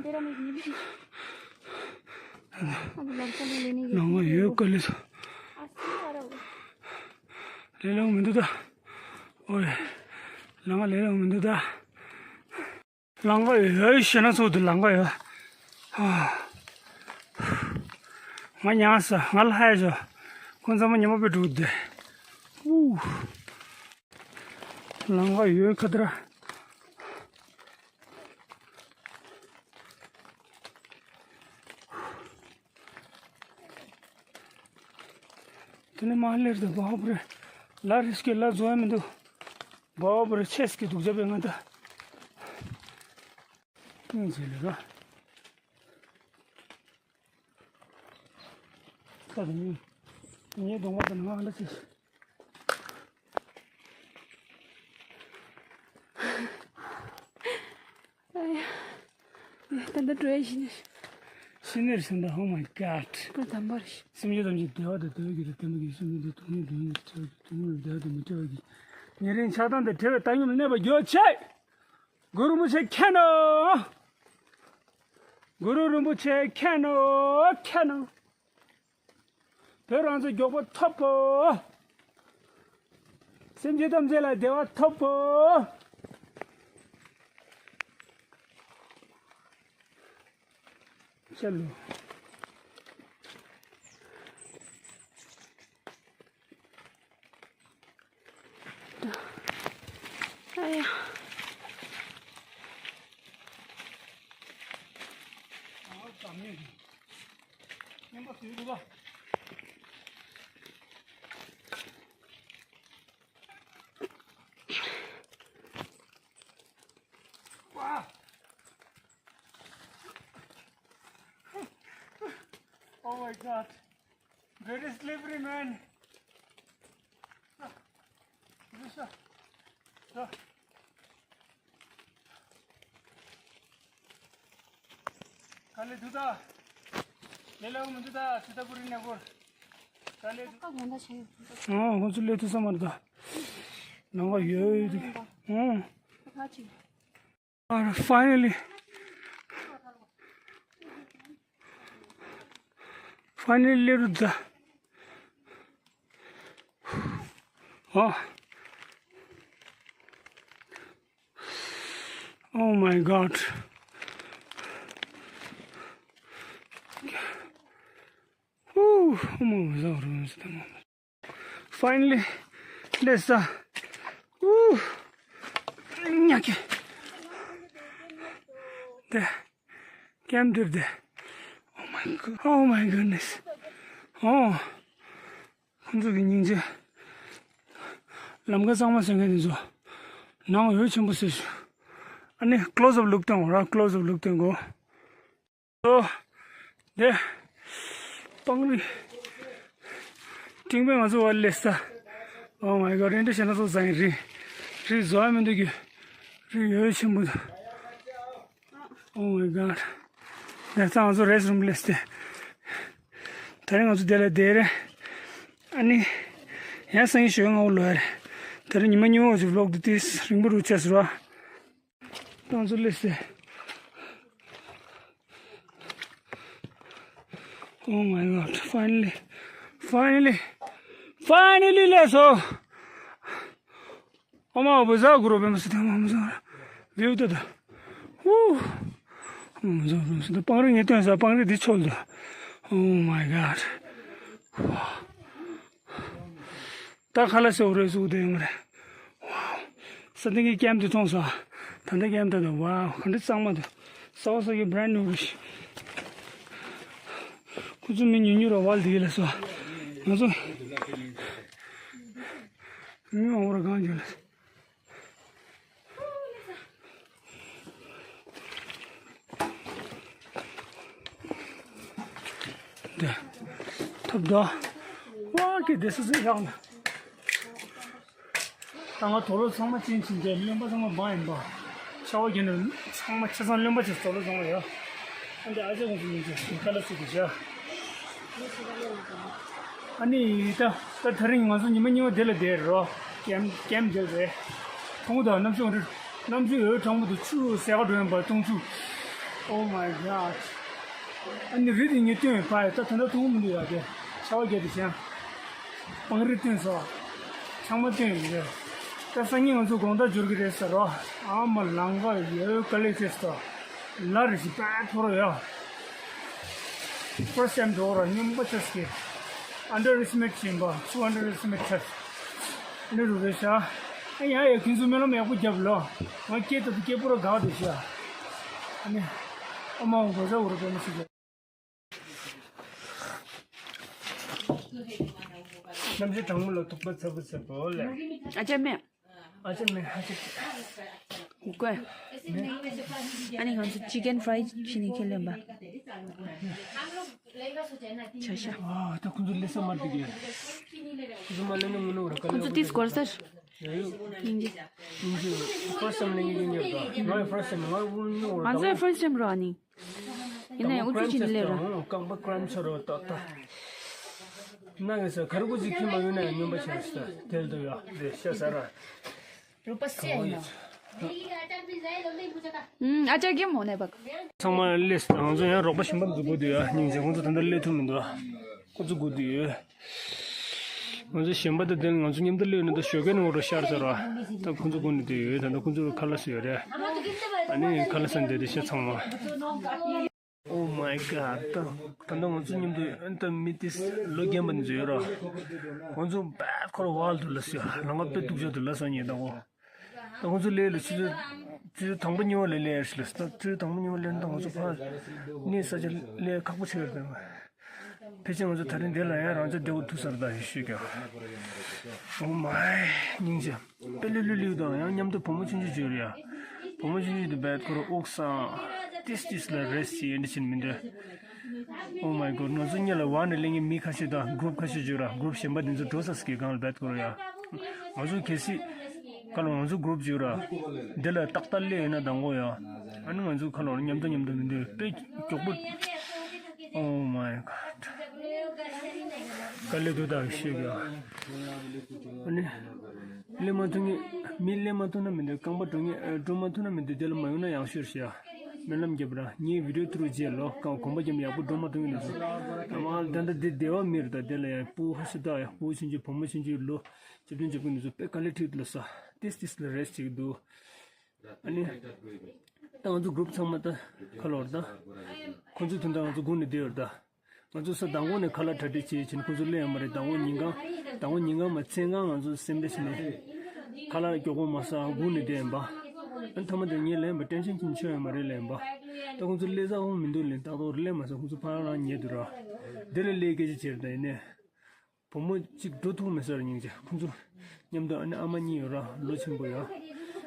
ལང་ཀ་ཡོད་ག་ལེ་སོ། ལེ་ལོང་མི་འདུག་ད། ཨོ་ཡ། ལང་ཀ་ལེ་ལོང་མི་འདུག་ད། ལང་ཀ་ཡོད་ཤེ་ན་ཚོ་དུ་ལང་ཀ་ཡོད། ང་ཉང་ས་ང་ལ་ཧ་ཡ་ཞོ། ཁོང་ཚང་མ་ཉི་མ་པའི་འགྲོ་དེ། ཨུ། ལང་ཀ་ཡོད་ཁ་དར། དེ་ནས་མ་སླེབས་དུས་བ་ཧོབ་རེ། ལ་རིས་ཀྱི་ལ་བཟོ་ཡ་མི་འདུག་བ་ཧོབ་རེ་ཆེས་ཀྱི་སྡུག་ཅག་པའི་ང་ད། སྙིང་རྗེ་ལེ་ར། ད་དེ་ནི། ངའི་གདོང་པ་དང་ང་ལ་ཆེས། ཨ་ཡ། ད་ལྟ་འགྲོ་ཡ་ཤི་ནས། ཤི་ནས་སོང་ད། Oh my God. ད་དམ་པར་ཤི། སེམས་ཅན་ཐམས་ཅད་བདེ་བ་དང་བདེ་བའི་རྒྱུ་དང་ལྡན་པ་གྱུར་ཅིག་སྨོན་དུ། སྡུག་བསྔལ་སྡུག་བསྔལ་བདེ་བ་དང་མི་འབྲལ་བར་གྱུར། ཉེ་རིང་ཆགས་སྡང་དང་བྲལ་བའི་བཏང་སྙོམས་གནས་པར་གྱུར་ཅིག་གུ་རུ་རིན་པོ་ཆེ་མཁྱེན་ནོ། གུ་རུ་རིན་པོ་ཆེ་མཁྱེན་ནོ། མཁྱེན་ནོ། བོད་རང་བཙན་མགྱོགས་པོ་ཐོབ་བོ། སེམས་ཅན་ཐམས་ཅད་ལ་བདེ་བ་ཐོབ་བོ། ཤ་ལུ། ཨ་ཡ། སྙན་པོ་ཞུས་འདུག་ག Oh my God. Very slippery, man. This, uh, the Kale duda. Lele um duda, sita puri ne gor. Kale duda. ཁ་གོང་ད་ཆེ། ཨོ། ཁོང་ཚོ་སླེབས་ཐུབ་ས་མ་རེད་ད། ནང་ང་ཡོད་ཡོད་དེ། ཨོ། ཁ་ཆེ། Finally. Finally, little da. Oh. Oh my God. Woo. Oh my God. Finally, let's, uh, woo, ཉག་གི་དེ་ཀེམ་དེར་དེ། Oh my God, oh my goodness. Oh, ཁོང་ཚོ་གི་སྙིང་རྗེ། ལམ་ཁ་གཙང་མ་བཟོ་མཁན་དེ་ཚོ་ནང་འོད་ཆེན་པོ་བཟོས་བྱུང་། ཨ་ནི་close up look སྟོན་ར། close up look སྟོན་གོ། ཨོ། དེ། སྤང་རི། སྤྲིན་པས་ང་ཚོ་བར་སླེབས་ས། Oh my God, རེད་འདྲ་བྱས་ན་ཚོ་བཟང་རི། རི་བཟོ་ཡ་མི་འདུག་གི། རི་ཡོད་ཆེན་པོ་འདུག Oh my God. དེ་ཚང་ང་ཚོ་restroom སླེབས་ཏེ། ད་རིང་ང་ཚོ་དེ་ལ་བསྡད་རེད། ཨ་ནི། ཡང་སང་ཉིན་ཞོགས་སྔ་པོ་ལོག་ཡ་རེད། ད་རིང་ཉི་མ་གཉིས་པ་ཅིག་vlog དེ་ཏིས་རིང་པོ་རུ་ཆགས་སོང་ར། ང་ཚོ་སླེབས་སེ། Oh my God, finally, finally, finally སླེབས་སོང་། ཨོ་མ་བུ་ཟ་གུ་རུ་བེམ་སི་ཏེ་མ་མ་ཟ་view དེ་དང་། ཧུ། ཨོ་མ་ཟ་བེམ་སི་ཏེ་སྤང་རི་ངས་སྟོན་ས་སྤང་རི་འདི་ཆོལ་དུ། Oh my God. ད་ཁ་ལག་སེ་འུ་རེ་ཟུག་དེ་ཡོང་རེད། Wow. ས་སྟེང་གི་ཀེམ་དེ་མཐོང་སོང་། ད་ལྟ་ཀེམ་ད་ད། Wow, ག་འདྲ་གཙང་མ་འདུག་གསར་པ་གསར་གྱི་brand new རེད། ཁོ་ཚོ་མི་ཉུང་ཉུང་ར་བལ་དེ་གི་ལ་སོ། ང་ཚོ་མི་མང་པོ་ར་གང་འཇོག་ལ། འདི། ཐོབ་དོ། ཝ་ཀི་དེ་སུ་སུ་ཡང་ན། ད་ང་དོ་ལོ་ཚང་མ་ཅན་ཕྱིན་ཏེ་རློན་པ་ཚང་མ་བང་ཡིན་པ། ཆར་པ་བརྒྱབ་ནས་ཚང་མ་ཆ་ཚང་རློན་པ་ཆགས་དོ་ལོ་ཚང་མ་ཡོད། ཨ་འདི་ཨ་ཅག་ཁོང་ཚོ་ཡིན་ཚེ་ཁ་ལག་ཟ་གི་བྱ། ཨ་ནི་ད་ད་དེ་རིང་ང་ཚོ་ཉི་མ་གཉིས་པ་དེ་ལ་བསྡད་རོ། ཀེམ་ཀེམ་དེ་རེད། ཐོང་དང་གནམ་གཤིས་འདི་གནམ་གཤིས་འོད་གྲང་མོ་དང་ཆུ་ཟེར་ག་འགྲོ་ཡིན་པ་སྟོང་ཆུ། Oh my God. ཨ་ནི་རི་དེ་ངས་སྟོན་ཡོད་པ་ཡ། ད་ད་ལྟ་མཐོང་མི་འདུག་ཡ། དེ་ཆར་པ་བརྒྱབ་དེ་བྱས། སྤང་རི་སྟོན་སོང་། ཚང་མ་སྟོན་ཡོད་རེད། ད་སང་ཉིན་ང་ཚོ་དགོང་དག་འབྱོར་གི་རེད་ཟེར་རོ། ཨ་མ་ལང་ཀ་ཡོད་དཀའ་ལས་ཁེལ་སོང་། ལ་རི་ཞིག་པད་མཐོ་རུ་ཡོད། First time འགྲོ་ར་སྙོམས་པོ་ཆགས་ཀྱི། Underestimate བྱེད་པ་ཚུ་underestimate ཆགས། འདི་རུ་རེད་ཤག་ཨ་ཡ་ཡ་ཁྱེད་ཚོ་སྨོན་ལམ་ཡག་པོ་རྒྱབ་ལོ། ང་སྐད་ད་དུ་སྐད་པོ་ར་དགའ་འདུག་ཤག་ཨ་ནི། ཨ་མ་འོང་གོ་ས་འུ་རུ་པའི་མི་ཞིག་རེད། གནམ་གཤིས་གྲང་མོ་ལ་ཐུག་པ་ཚ་པོ་ཚ་པོ་ལས། ཨ་ཅག་མེད། ཨ་ཅག་མེད་ཨ་ཅག་ཀོ། ཨ་ནི་ང་ཚོ་chicken fry བྱས་ནས་ཁྱེར་ལེན་པ། བྱ་ཤ། ཨ་ད་ཁོང་ཚོ་ལས་ས་མར་དུ་གྱེས། ཁོང་ཚོ་མ་ལས་ན་ངུ་ནོ་ར་ཁོང་ཚོ་ཏིས་གོར་སར། ཡ་ཡོ། སྙིང་རྗེ། སྙིང་རྗེ། first time ལས་ངུ་ཉོ་ར། ང་first time ང་ངུ་ནོ་ར། ང་ཚོ་first time ར་ནི། ཡིན་ནའི་འུ་ཚོ་ཅི་ནི་ལས་ར། རྐང་པ་ཀྲམ་ཆོ་རོ་ཏོ་ཏོ། ན་གི་ས་གར་གུ་ཅི་ཁྱི་མ་ཡོད་ན་ཡང་སྨྱོན་པ་བྱས་ས་དེལ་དུ་ཡོད་རེད་ཤ་ས་ར། རུ་པ་སེ་ཡིན་ནོ། ཨུམ། ཨ་ཅག་གི་མོ་ནས་བག་ཚང་མ་ལས་ང་ཚོ་ཡང་རོགས་པ་གཞན་པ་འཛུགས་དགོས་འདུག་ཡ། སྙིང་རྗེ། ཁོང་ཚོ་ད་ལྟ་སླེབས་ཐུབ་མི་འདུག་ཁོ་ཚོ་སྒུག་བསྡད་ཡོད། ང་ཚོ་གཞན་པ་དང་དེ་ང་ཚོ་མཉམ་དུ་སླེབས་ནས་ད་ཞོགས་ཀས་ནང་རུ་ཤར་ཚར་བ། ད་ཁོ་ཚོ་སྒུག་ནས་བསྡད་ཡོད། ད་ལྟ་ཁོ་ཚོ་ཁ་ལག་ཟ་ཡོད་རེད། ཨ་ནི་ཁ་ལག་ཟ་འདི་རེད་ཤག་ཚང་མ། Oh my God. ད་ད་ལྟ་ང་ཚོ་མཉམ་དུ་ཨ་ད་མི་དེ་ལོ་རྒན་པ་འཛུལ་ཡོད་ར། ང་ཚོ་བད་ཁོ་ར་ཝལ་དུ་ལ་སི་ལང་ང་དཔེ་སྡུག་ཅག་དུ་ལ་སོང་ཉེ་ད་ངོ་། ད་ཁོང་ཚོ་ལས་ལ་ཆུ་ཚོད་ ཚུལ་དང་པོ་གཉིས་པ་ལས་ལས་ཞིག་ལ་ད་ཚུལ་དང་པོ་གཉིས་པ་ལས་ད་ང་ཚོ་ཕར་གནས་ས་ཆ་ལས་ཁག་པོ་ཆེ་བར་དང་། ཕལ་ཆེར་ང་ཚོ་ད་རིང་འདི་ལ་ཡང་རང་ཅག་བདེ་བོ་ཐུག་ས་རེད་ད་ཞུས་ཀྱང་། ཨོ་མའི་སྙིང་རྗེ། དཔེ་ལུས་ལུས་ལུས་དང་ཡང་མཉམ་དུ་བུ་མོ་ཆུང་ཆུང་བརྗོད་རེད་ཡ། བུ་མོ་ཆུང་ཆུང་དུ་བད་ཁོ་ར་དབུགས་སང་། ཏིས་ཏིས་ལ་རེས་ཡིན་འདི་ཕྱིན་མི་འདོད། Oh my god། ང་ཚོ་གཉིས་ལ་བར་ནས་སླེབས་མཁན་མི་ཁ་ཤས་དང་གུ་རུབ་ཁ་ཤས་བརྗོད་ར་གུ་རུབ་གཞན་པ་འདི་ཚོ་འགྲོ་ས་སྐྱེ་གང་ལ་བད་ཁོ་ར་ཡ། ང་ཚོ་གལ་སྲིད་ག་ལ་ང་ཚོ་གུ་རུབ་བརྗོད་ར་འདི་ལ་ཏག་ཏག་སླེབས་ཡོད་ན་དང་གོ་ཡ། ཨ་ནི་ང་ཚོ་ཁ་ལོར་མཉམ་དུ་མཉམ་དུ་མི་འདོད་དཔེ་མགྱོགས་པོ། Oh my god། དཀའ་ལས་འདུག་ད་ཤེས་གི། ཨ་ནི། སླེབས་མ་ཐུབ་ངེས། མི་སླེབས་མ་ཐུབ་ན་མི་འདོད་རྐང་པ་འགྲོ་ངེས་འགྲོ་མ་ཐུབ་ན་མི་འདོད་དེ་ལ་མ་ཡོང་ན་ཡག་ཤོས་ཤིག་ཡ། སྨོན་ལམ་རྒྱབ་ར་ངའི་བི་ཌིའོ་ཐུ་རུ་རྗེས་ལོ་གང་གོམ་པ་རྒྱབ་ཡག་པོ་འགྲོ་མ་ཐུབ་ངེས་ལ་སོ། ད་མ་ད་ལྟ་འདི་བདེ་བ་མི་རེད་ད་དེ་ལ་ཡ་སྤུ་ཧ་ཤི་ད་ཡ་སྤུ་ཆུང་ཆུང་བུ་མོ་ཆུང་ཆུང་ལོ་བཅུ་བདུན་བཅུ་དགུ་ནས་སོ་དཔེ་དཀའ་ལས་ཁྲིད་ལ་སོ། ཏིས་ཏིས་ལ་རེས་ཅིག་འདུག་ཨ་ནི། ད་ང་ཚོ་གུ་རུབ་ཚང་མ་ད་ཁ་ལོར་ད། ཁོ་ཚོ་དོན་དག་ང་ཚོ་སྒུག་ནས་བསྡད་ཡོད་ད། ང་ཚོ་ས་མདང་དགོང་ནས་ཁ་ལག་གྲ་སྒྲིག་བྱེད་ཕྱིན་ཁོ་ཚོ་སླེབས་ཡོད་མ་རེད། མདང་དགོང་ཉིན་གང་མདང་དགོང་ཉིན་གང་མ་མཚན་གང་ང་ཚོ་སེམས་པ་ཕྱིན་ནས་ཁ་ལག་མགྱོགས་པོ་མ་ཟ་སྒུག་ནས་བསྡད་ཡིན་པ། ཨ་ཐ་མ་དེ་ངས་ལན་པ་ཏེན་ཤན་ཅིན་ཆོད་ཡོད་མ་རེད་ལན་པ། ད་ཁོ་ཚོ་སླེབས་ས་ཧོང་མི་འདུག་ལན་ཏག་ཏག་སླེབས་མ་ས་ཁོ་ཚོ་ཕ་རང་རང་ཉལ་འདུག་ར། དེ་ལས་སླེབས་སྐད་ཆ་བྱེད་ད་ཡིན་ནས། བུ་མོ་གཅིག་འགྲོ་ཐུབ་མེད་ས་རེད་སྙིང་རྗེ་ཁོ་ཚོ། མཉམ་དུ་ཨ་ནེ་ཨ་མ་གཉིས་ཡོད་ར་ལོ་ཆེན་པོ་ཡ།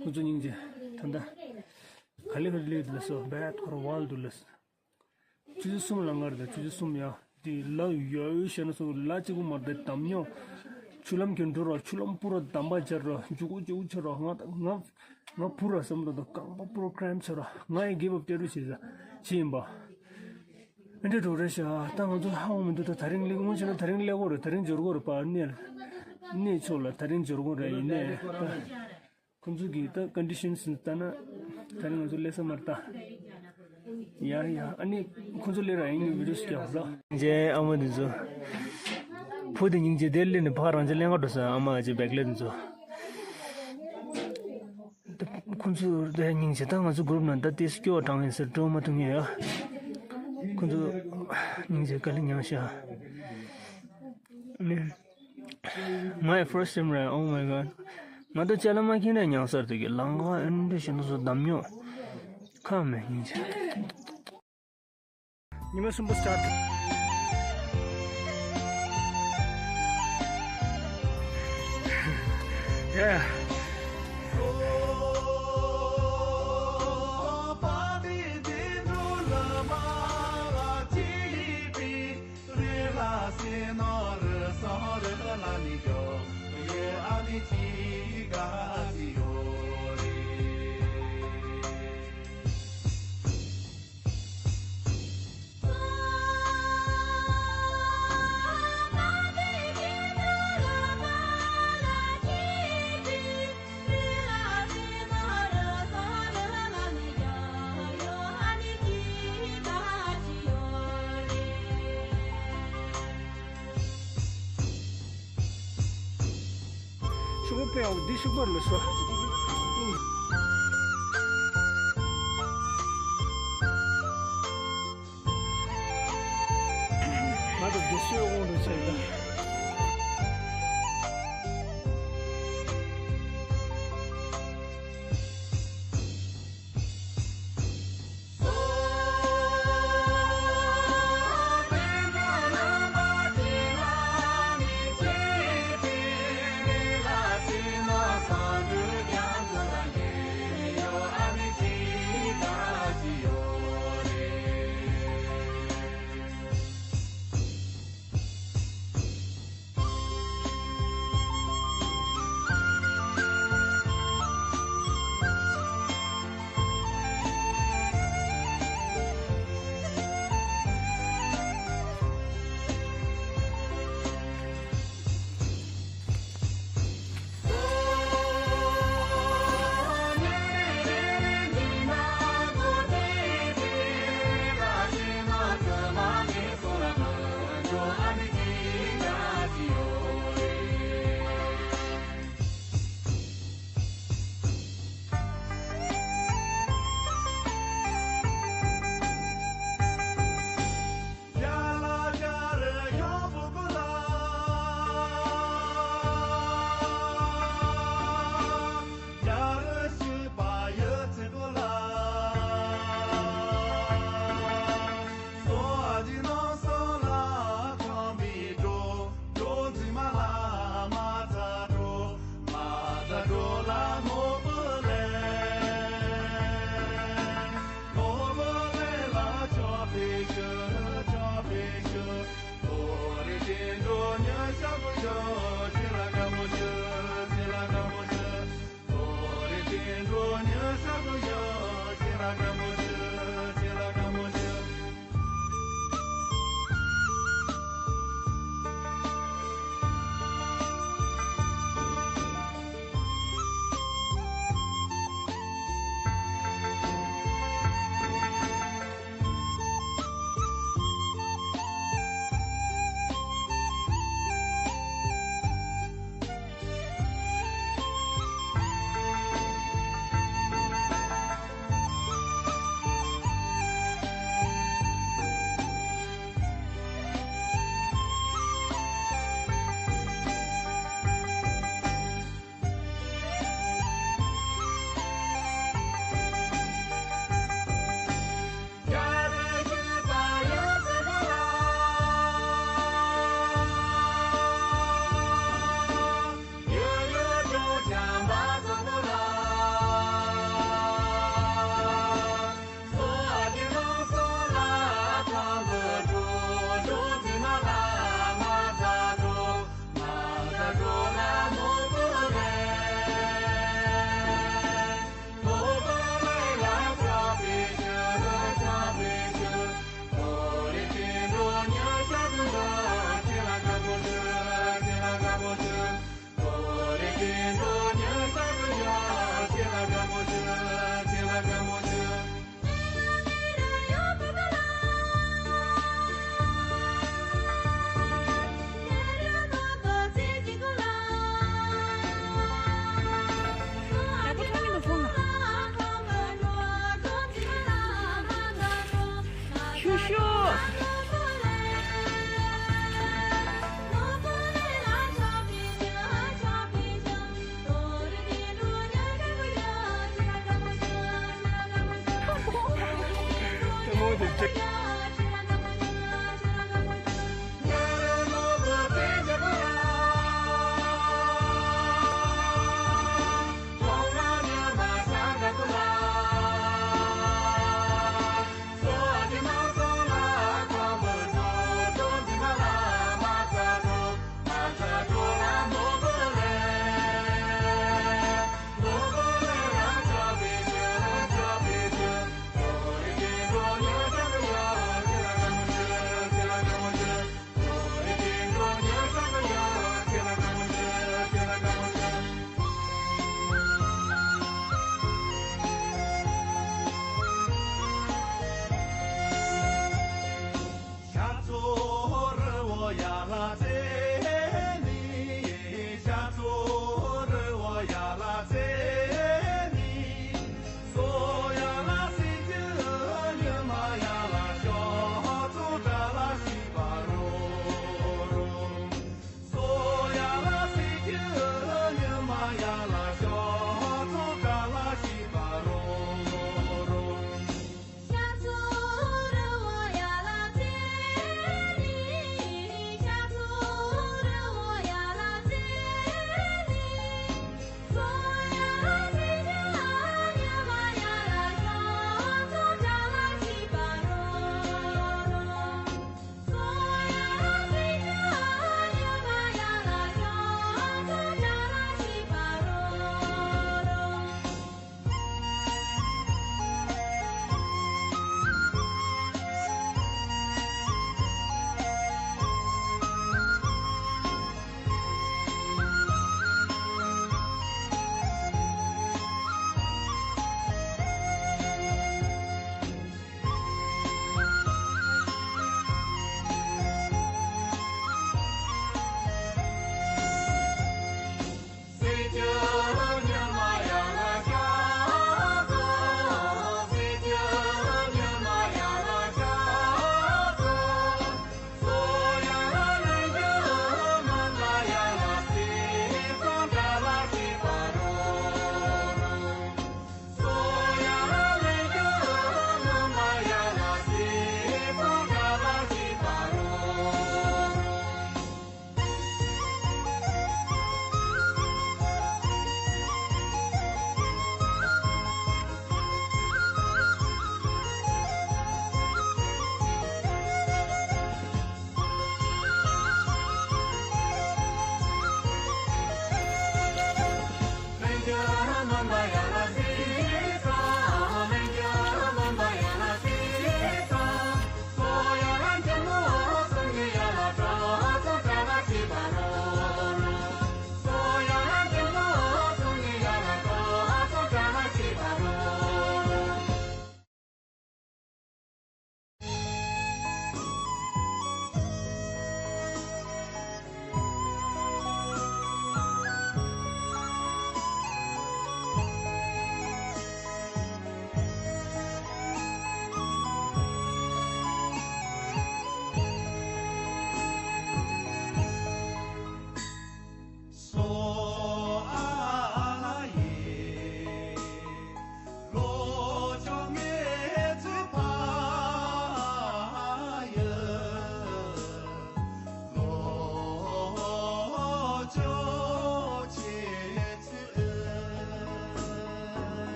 ཁོ་ཚོ་སྙིང་རྗེ། ད་ལྟ། ག་ལེ་ག་ལེ་ལ་སོ་བད་ཁོ་ར་ཝལ་དུ་ལ་སོ། ཆུ་ཚོད་གསུམ་ལ་ངར་དང་ཆུ་ཚོད་གསུམ་ཡ། དེ་ལ་ཡོད་ཡོད་བཤད་ན་སོ་ལ་གཅིག་པུ་མར་དེ་དམ་ཉོ། ཆུ་ལམ་གྱོན་འགྲོ་ར་ཆུ་ལམ་སྤུ་ར་དམ་པ་ཆ་ར་འཇུ་གུ་འཇུ་གུ་ཆ་ར་ང་ང་ང་བུ་ར་བསམ་ར་དང་རྐང་པ་སྤུ་ར་ཀྲེམ་ཆ་ར་ང་ཡི་གེ་བབ་སྤྲད་རུ་བྱེད་ས་བྱེད་ཡིན་པ། ཨ་འདྲ་འགྲོ་རེད་ཤག་ད་ང་ཚོ་ཧ་གོ་མི་འདུག་ད་ད་རིང་སླེབས་སྔོན་ཆད་ན་ད་རིང་སླེབས་དགོས་རེད། ད་རིང་འབྱོར་དགོས་རེད་པ། གནས་གནས་ཕྱོགས་ལ་ད་རིང་འབྱོར་དགོས་རེད། ཡིན་ནའི་ད་ཁོང་ཚོ་གིས་ད་ཀོན་ཌི་ཤན་ཟིན་ལྟ་ན་ད་རིང་ང་ཚོ་སླེབས་ས་མ་རེད་ད། ཡ་ཡ་ཨ་ནི་ཁོང་ཚོ་སླེབས་ར་ཡིན་ནི་བི་ཌིའོ་ཞིག་རྒྱག་རོགས། ཇེ་ཨ་མ་འདི་ཚོ་ཕུ་དེ་སྙིང་རྗེ་དེ་སླེབས་ནས་ཕ་རང་ཅག་ལེན་ག་འགྲོ་ས་ཨ་མ་ཨ་ཅེ་བེག་ལེ་འདི་ཚོ། ཁོང་ཚོ་དེ་སྙིང་རྗེ་ད་ང་ཚོ་གུ་རུབ་ནང་ད་ཏིས་སྐྱོ་བ་དྲང་ཡིན་ཟེར་འགྲོ་མ་ཐུབ་ངེས་ཡ། ཁོང་ཚོ་སྙིང་རྗེ་དཀའ་ལས་མྱངས་ཤག་ནི། My first time རེད། Oh my god། ང་ད་ཅ་ལག་མ་ཁྱེར་ནས་མྱངས་སར་དུ་གི་ལང་ག་ཨན་འདྲ་ཞིག་ནོ་སོ་འདམ་ཉོ། ཁ་མེད་སྙིང་རྗེ། ཉི་མ་གསུམ་པོ་སི་ཊར་ཊི། ཡ། ཤུག་པ་དཔེ་ཡག་པོ་འདི་ཤུག་པར་མི་སོ། ང་ཚོ་འདི་སོའི་དབང་དུ་བྱས་ཡིན།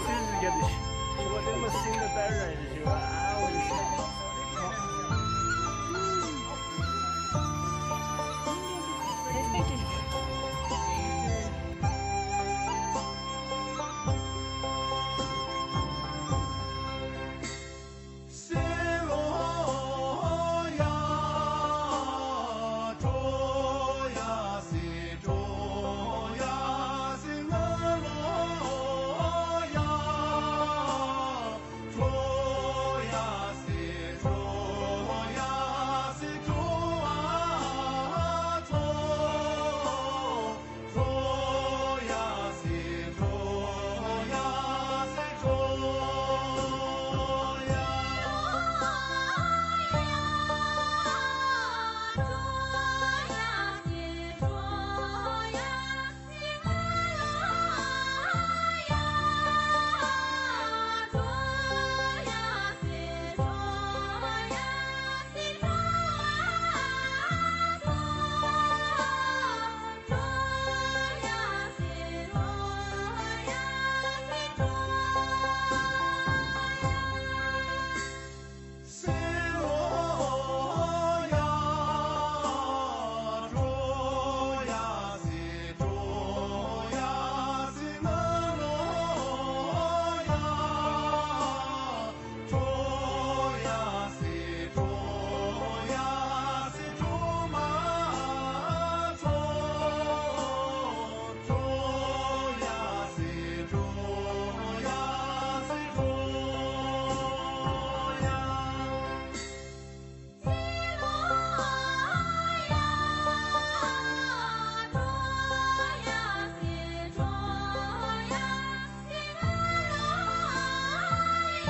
This is good. She was in the paradise. She was, I was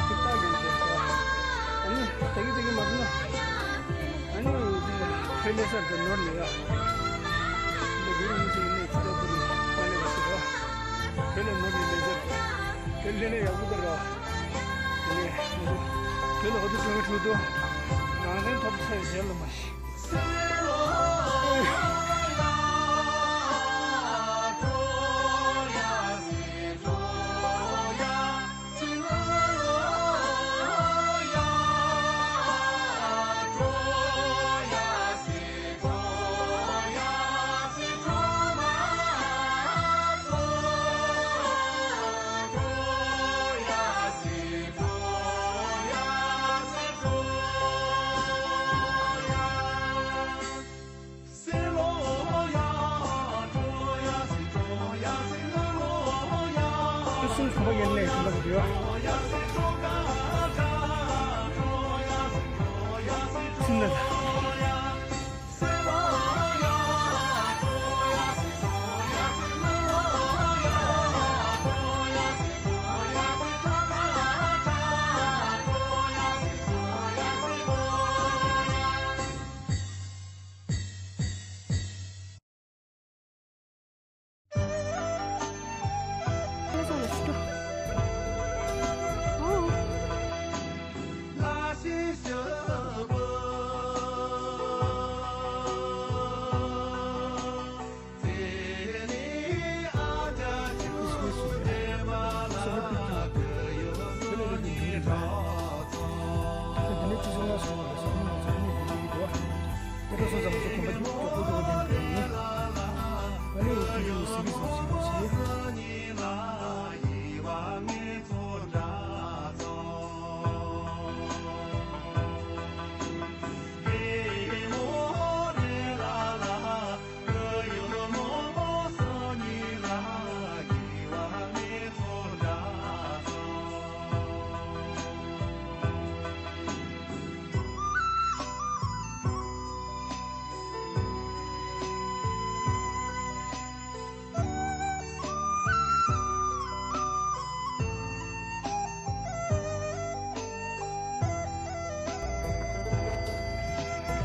ཁྱེད་ལྟ་གིན་བྱས་སོ། ཨ་ནི་ད་གི་ད་གི་མ་འདུག་ན། ཨ་ནི་ཁྱོད་ལས་སར་དུ་ནོར་ནས་ཡ། འདི་གུ་རུ་མི་ཚེ་ཡིན་ནས་ཅི་ལྟ་བུ་རེད། ཁྱོད་ལས་མ་ཤེས་རོ། ཁྱོད་ལས་ནོར་ནས་ལས་སར། ཁྱོད་ལས་ནས་ཡག་པོ་ད་རོ། ཨ་ནི་ཁྱོད་ལ་ཧོ་དུ་དྲོད་ཁ་ཁྲོད་དུ། རང་རེན་ཐོབ་ཚེ་གཞན་ལ་མ་ཤེས།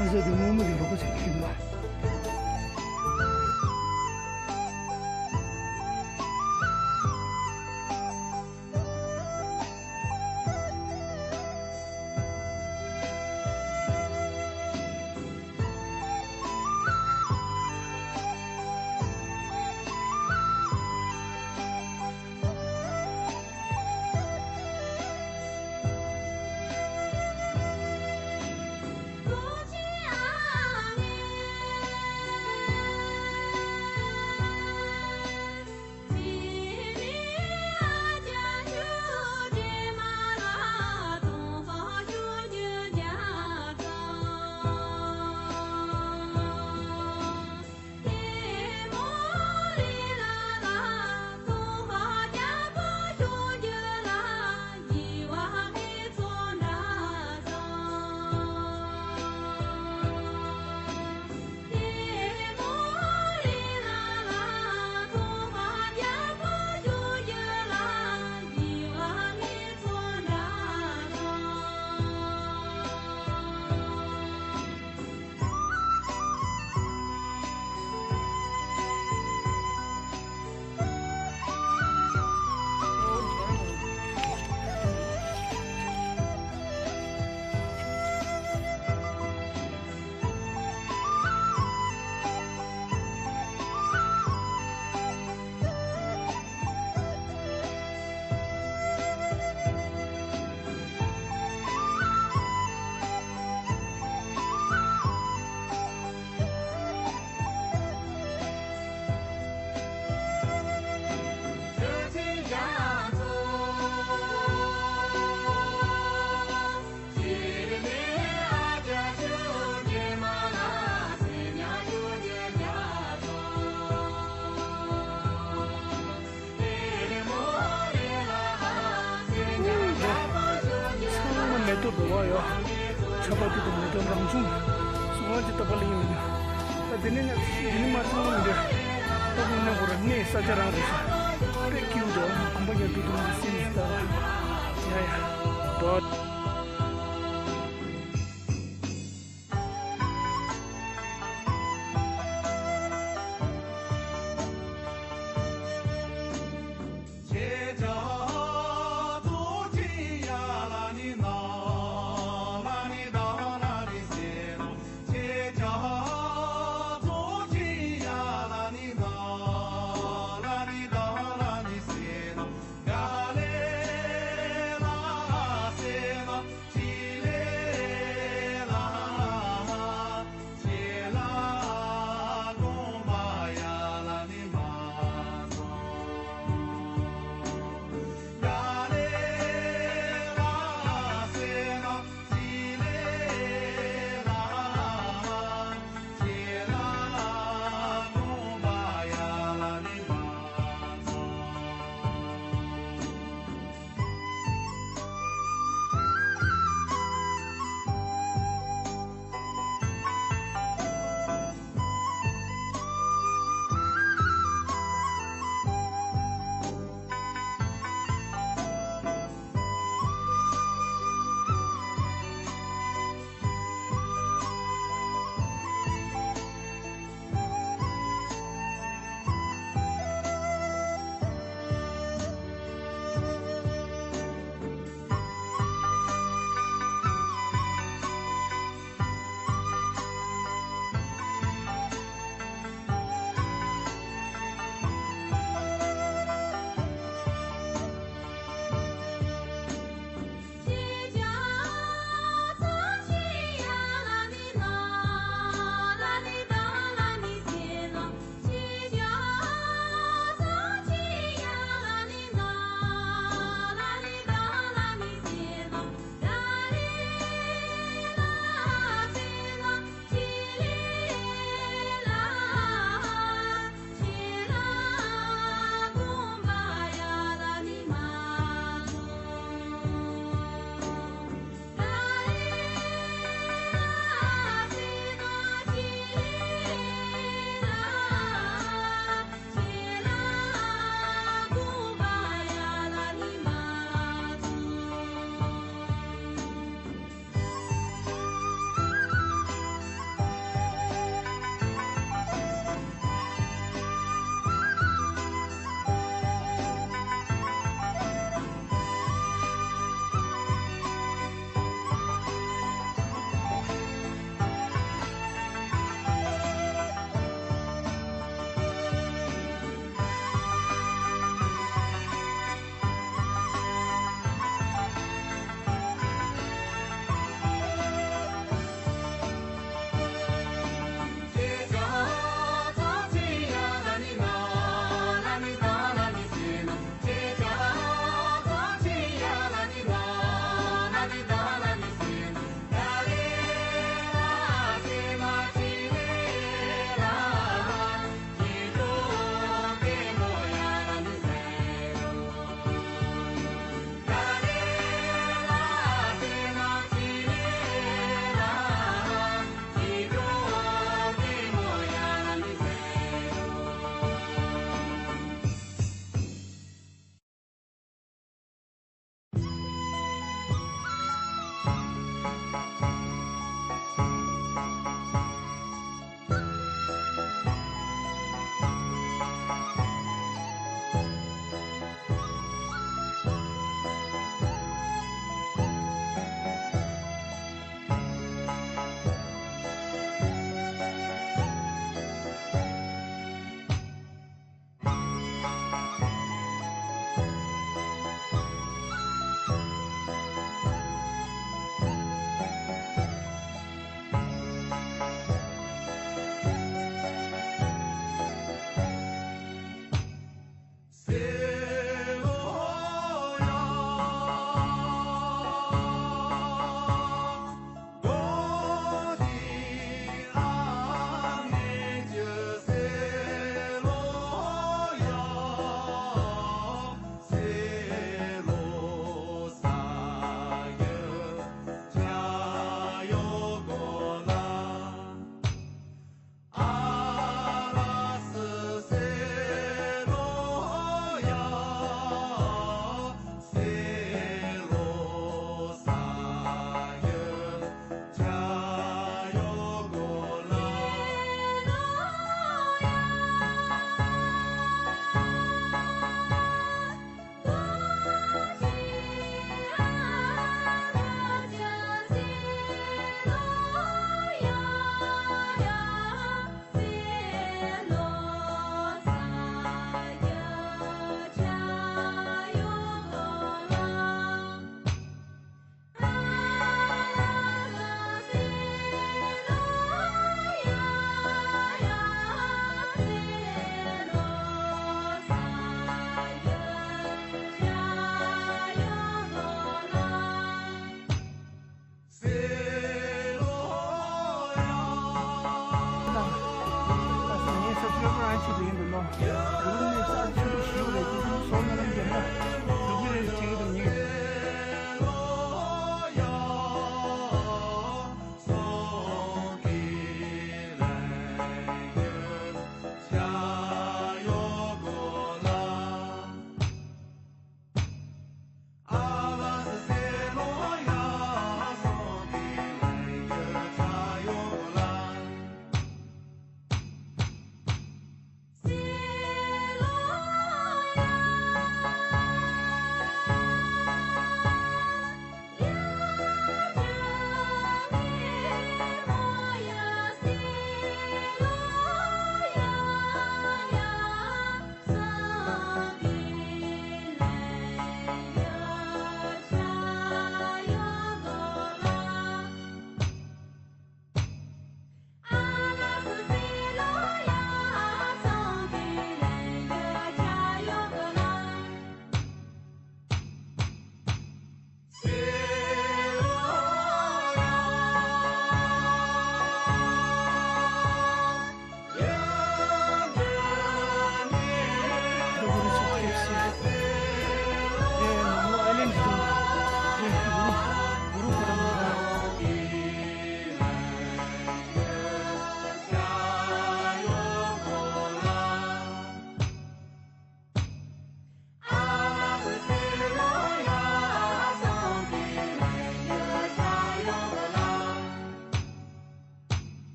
ཨ་ཟེ་དེ་རྨོ་མོ་དེ་རོགས་པ་བྱེད་ཀྱི་འདུག་ཨ། འགྲོ་བ་ཡོད། ཆར་པ་དེ་དང་མེ་ཏོག་རང་བྱུང་། སུ་གང་ཅི་ལྟ་བ་ལ་ཡིན་མི་འདུག་ད་དེ་ནས་ནས་དེ་ནི་མ་བྱུང་མི་འདུག་ད་དུང་གནས་སྐོར་གནས་ས་ཆ་རང་རེད་ཤག་དཔེ་སྐྱིད་པོ་འདུག་གོམ་པ་རྒྱག་དུས་དུས་སེམས་སུ་ལྟ་བ། ཡ་ཡ།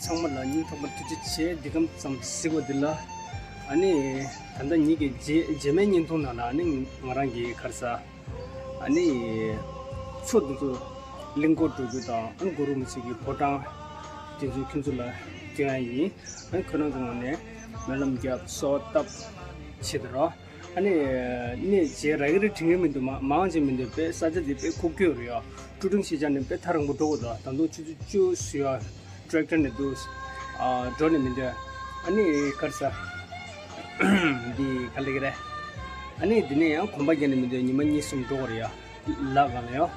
ཚང་མ་ལ་སྙིང་ཐག་པ་ཐུགས་རྗེ་ཆེ། འདི་གམ་ཙམ་གཟིགས་པ་འདི་ལ། ཨ་ནི་ད་ལྟ་ཉིད་ཀྱི་རྗེས་རྗེས་མའི་བརྙན་ཐུང་ནང་ལ་ཨ་ནི་ང་རང་གི་ག་རེ་ཟ། ཨ་ནི་མཚོ་འདི་ཚོ་གླིང་སྐོར་འགྲོ་རྒྱུ་དང་། ཨ་ནི་གུ་རུ་མི་ཚེ་གི་ཕོ་བྲང་འདི་ཚོ་ཁྱོད་ཚོ་ལ་སྟོན་ཡ་ཡིན། ཨ་ནི་ཁོ་རང་ཚོ་ངོས་ནས་སྨོན་ལམ་རྒྱབ། གསོལ་བ་བཏབ་བྱེད་དུ་རོགས། ཨ་ནི་གནས་མཇལ་རག་གི་རེད་དྲན་གི་མི་འདུག་མ་མང་ཆེ་མི་འདུག་པས་ས་ཆ་འདི་དཔེ་ཁུག་ཀྱོག་རེད་ཡ། ཀྲུ་ཀྲུང་ཤེས་བྱ་ནས་དཔེ་ཐག་རིང་པོ་འགྲོ་དགོས་འདུག་ད་དུང་ཆུ་ཚོད་བཅུ་ཟིན་ཡ། ཊེག་ཊར་ནས་འདུག་ཨ་འགྲོ་ནས་མི་འདུག་ཨ་ནི་ག་རེ་ཟ། འདི་ག་ལེགས་རེད། ཨ་ནི་འདི་ནས་ཡང་གོམ་པ་བརྒྱབ་ནས་མི་འདུག་ཉི་མ་གཉིས་གསུམ་འགྲོ་དགོས་རེད་ཡ། ལ་ག་ལ་ཡ།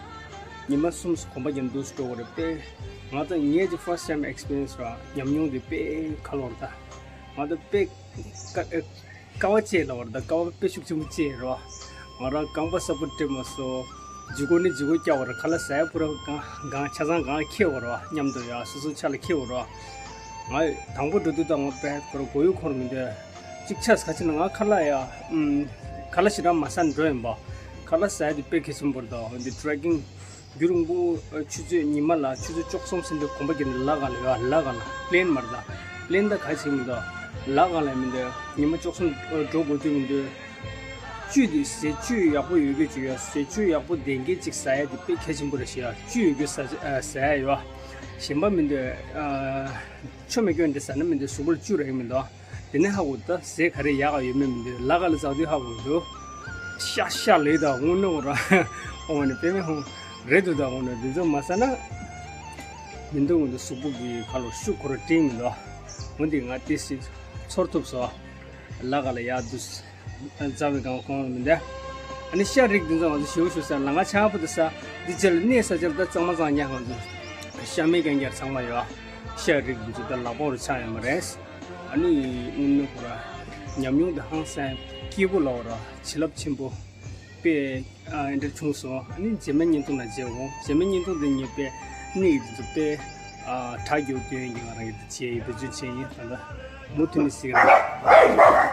ཉི་མ་གསུམ་གོམ་པ་བརྒྱབ་ནས་འདུག་སེ་འགྲོ་དགོས་རེད་པས། ང་ད་ངའི་ཅིག་ཕར་སི་ཊི་ཊེམ་ཨེག་སི་པི་རི་ཡན་སི་ར། ཉམས་མྱོང་འདི་དཔེ་ཁ་ལོ་རེད་ད། ང་ད་དཔེ་དཀའ་དཀའ་བ་སྤྱད་ལབ་པ་རེད་ད། དཀའ་བ་དཔེ་ཤུགས་ཆེན་པོ་སྤྱད་རེད་བ། ང་རང་རྐང་པ་གསལ་པོ་སྤྲད་མ་སོང་། ལྗིད་ཁོག་ནི་ལྗིད་ཁོག་རྒྱག་པ་རེད། ཁ་ལག་ཟ་ཡ་པུ་ར་གང་གང་ཆ་ཚང་གང་ཁེལ་བ་རེད་བ། མཉམ་དུ་ཡ་སོ་སོ་ཆ་ལ་ཁེལ་བ་རེད་བ། ང་དང་པོ་འགྲོ་དུས་ད་ང་དཔེ་ཁོ་ར་མགོ་ཡུ་འཁོར་མི་འདུག་ཅིག་ཆ་ཁ་ཕྱི་ན་ང་ཁ་ལག་ཡ། ཨུམ། ཁ་ལག་ཞེ་དྲག་མ་ཟ་ནས་འགྲོ་ཡིན་པ། ཁ་ལག་ཟ་ཡ་དེ་དཔེ་གལ་ཆེན་པོ་རེད་ད། འདི་ཊེག་ཀིང་རྒྱུན་རིང་པོ་ཆུ་ཚོད་ཉི་མ་ལ་ཆུ་ཚོད་བཅུ་གསུམ་ཟིན་དུས་གོམ་པ་བརྒྱབ་ནས་ལ་ག་ལ་ཡ། ལ་ག་ལ་པི་ལེན་མ་རེད་ད། པི་ལེན་ད་ག་ཞིག་མི་འདུག་ལ་ག་ལ་མི་འདུག་ཉི་མ་བཅུ་གསུམ་འགྲོ་དགོས་དུས་མི་འདུག་བཅུད་དེ་ཟས་བཅུད་ཡག་པོ་ཡོད་རྒྱུ་ཅིག་ཡ། ཟས་བཅུད་ཡག་པོ་ལྡན་རྒྱུ་ཅིག་ཟ་ཡ་དེ་དཔེ་གལ་ཆེན་པོ་རེད་ཤག་ཡ། བཅུད་ཡོད་རྒྱུ་ཟ་ཟ་ཡ་ཡོད། གཞན་པ་མི་འདུག་ཆོ་མེད་སྐྱོན་འདི་ཟ་ན་མི་འདུག་གཟུགས་པོར་བཅུད་རག་གི་མི་འདུག་དེ་ནས་ཧ་གོ་ད་ཟས་ག་རེ་ཡག་ག་ཡོད་མེད་མི་འདུག་ལ་ག་ལ་ཟ་དུས་ཧ་གོ་འདུག་ཤ་ཤ་ལེ་ད་དངོས་གནས་འོ་ར། འོ་ནི་དཔེ་མེད་ཧོ་རེད་འདུག་ད་འོ་ནི་འདི་ཚོ་མ་ཟ་ན་མི་འདུག་འོ་འདི་གཟུགས་པོ་གི་ཁ་ལོ་ཤུགས་ཁོ་ར་སྤྲིང་མི་འདུག་འོ་འདི་ང་ཏི་སི་ཚོར་ཐུབ་སོ། ལ་ག་ལ་ཡག་འདུག་རྩ་བའི་སྒང་ཁོང་མི་འདུག་ཨ་ནི་ཤ་རིགས་འདི་ཚོ་ང་ཚོ་ཞེ་པོ་ཞུ་ས་ལ་ང་ཆང་པོ་འདི་ས་འདི་ཅི་ལ་གནས་ས་ཅི་ལ་ད་གཙང་མ་གཙང་ཉག་ང་ཚོ་ཤ་མེད་རྐྱང་རྐྱང་ཚང་མ་ཡོད། ཤ་རིགས་འདི་ཚོ་ད་ལག་པ་རུ་ཆགས་ཡོད་མ་རེད། ཨ་ནི་དངོས་གནས་ཁོ་ར་ཉམས་མྱོང་དེ་ཧང་སང་སྐྱིད་པོ་ལ་འོ་ར་བྱིན་རླབས་ཆེན་པོ་དཔེ་ཨ་འདྲ་བྱུང་སོང་། ཨ་ནི་རྗེས་མའི་བརྙན་ཐུང་ལ་མཇལ་འོང་། རྗེས་མའི་བརྙན་ཐུང་དེ་ངས་དཔེ་གནས་ཡིག་དེ་ཚོ་དཔེ་ཨ་དྲ་རྒྱའི་སྟོན་གྱི་ང་རང་གི་དེ་བྱས་ཡིན། བེད་སྤྱོད་བྱས་ཡིན། ད་ལྟ་མུ་མཐུད་ནས་གཟིགས་ར།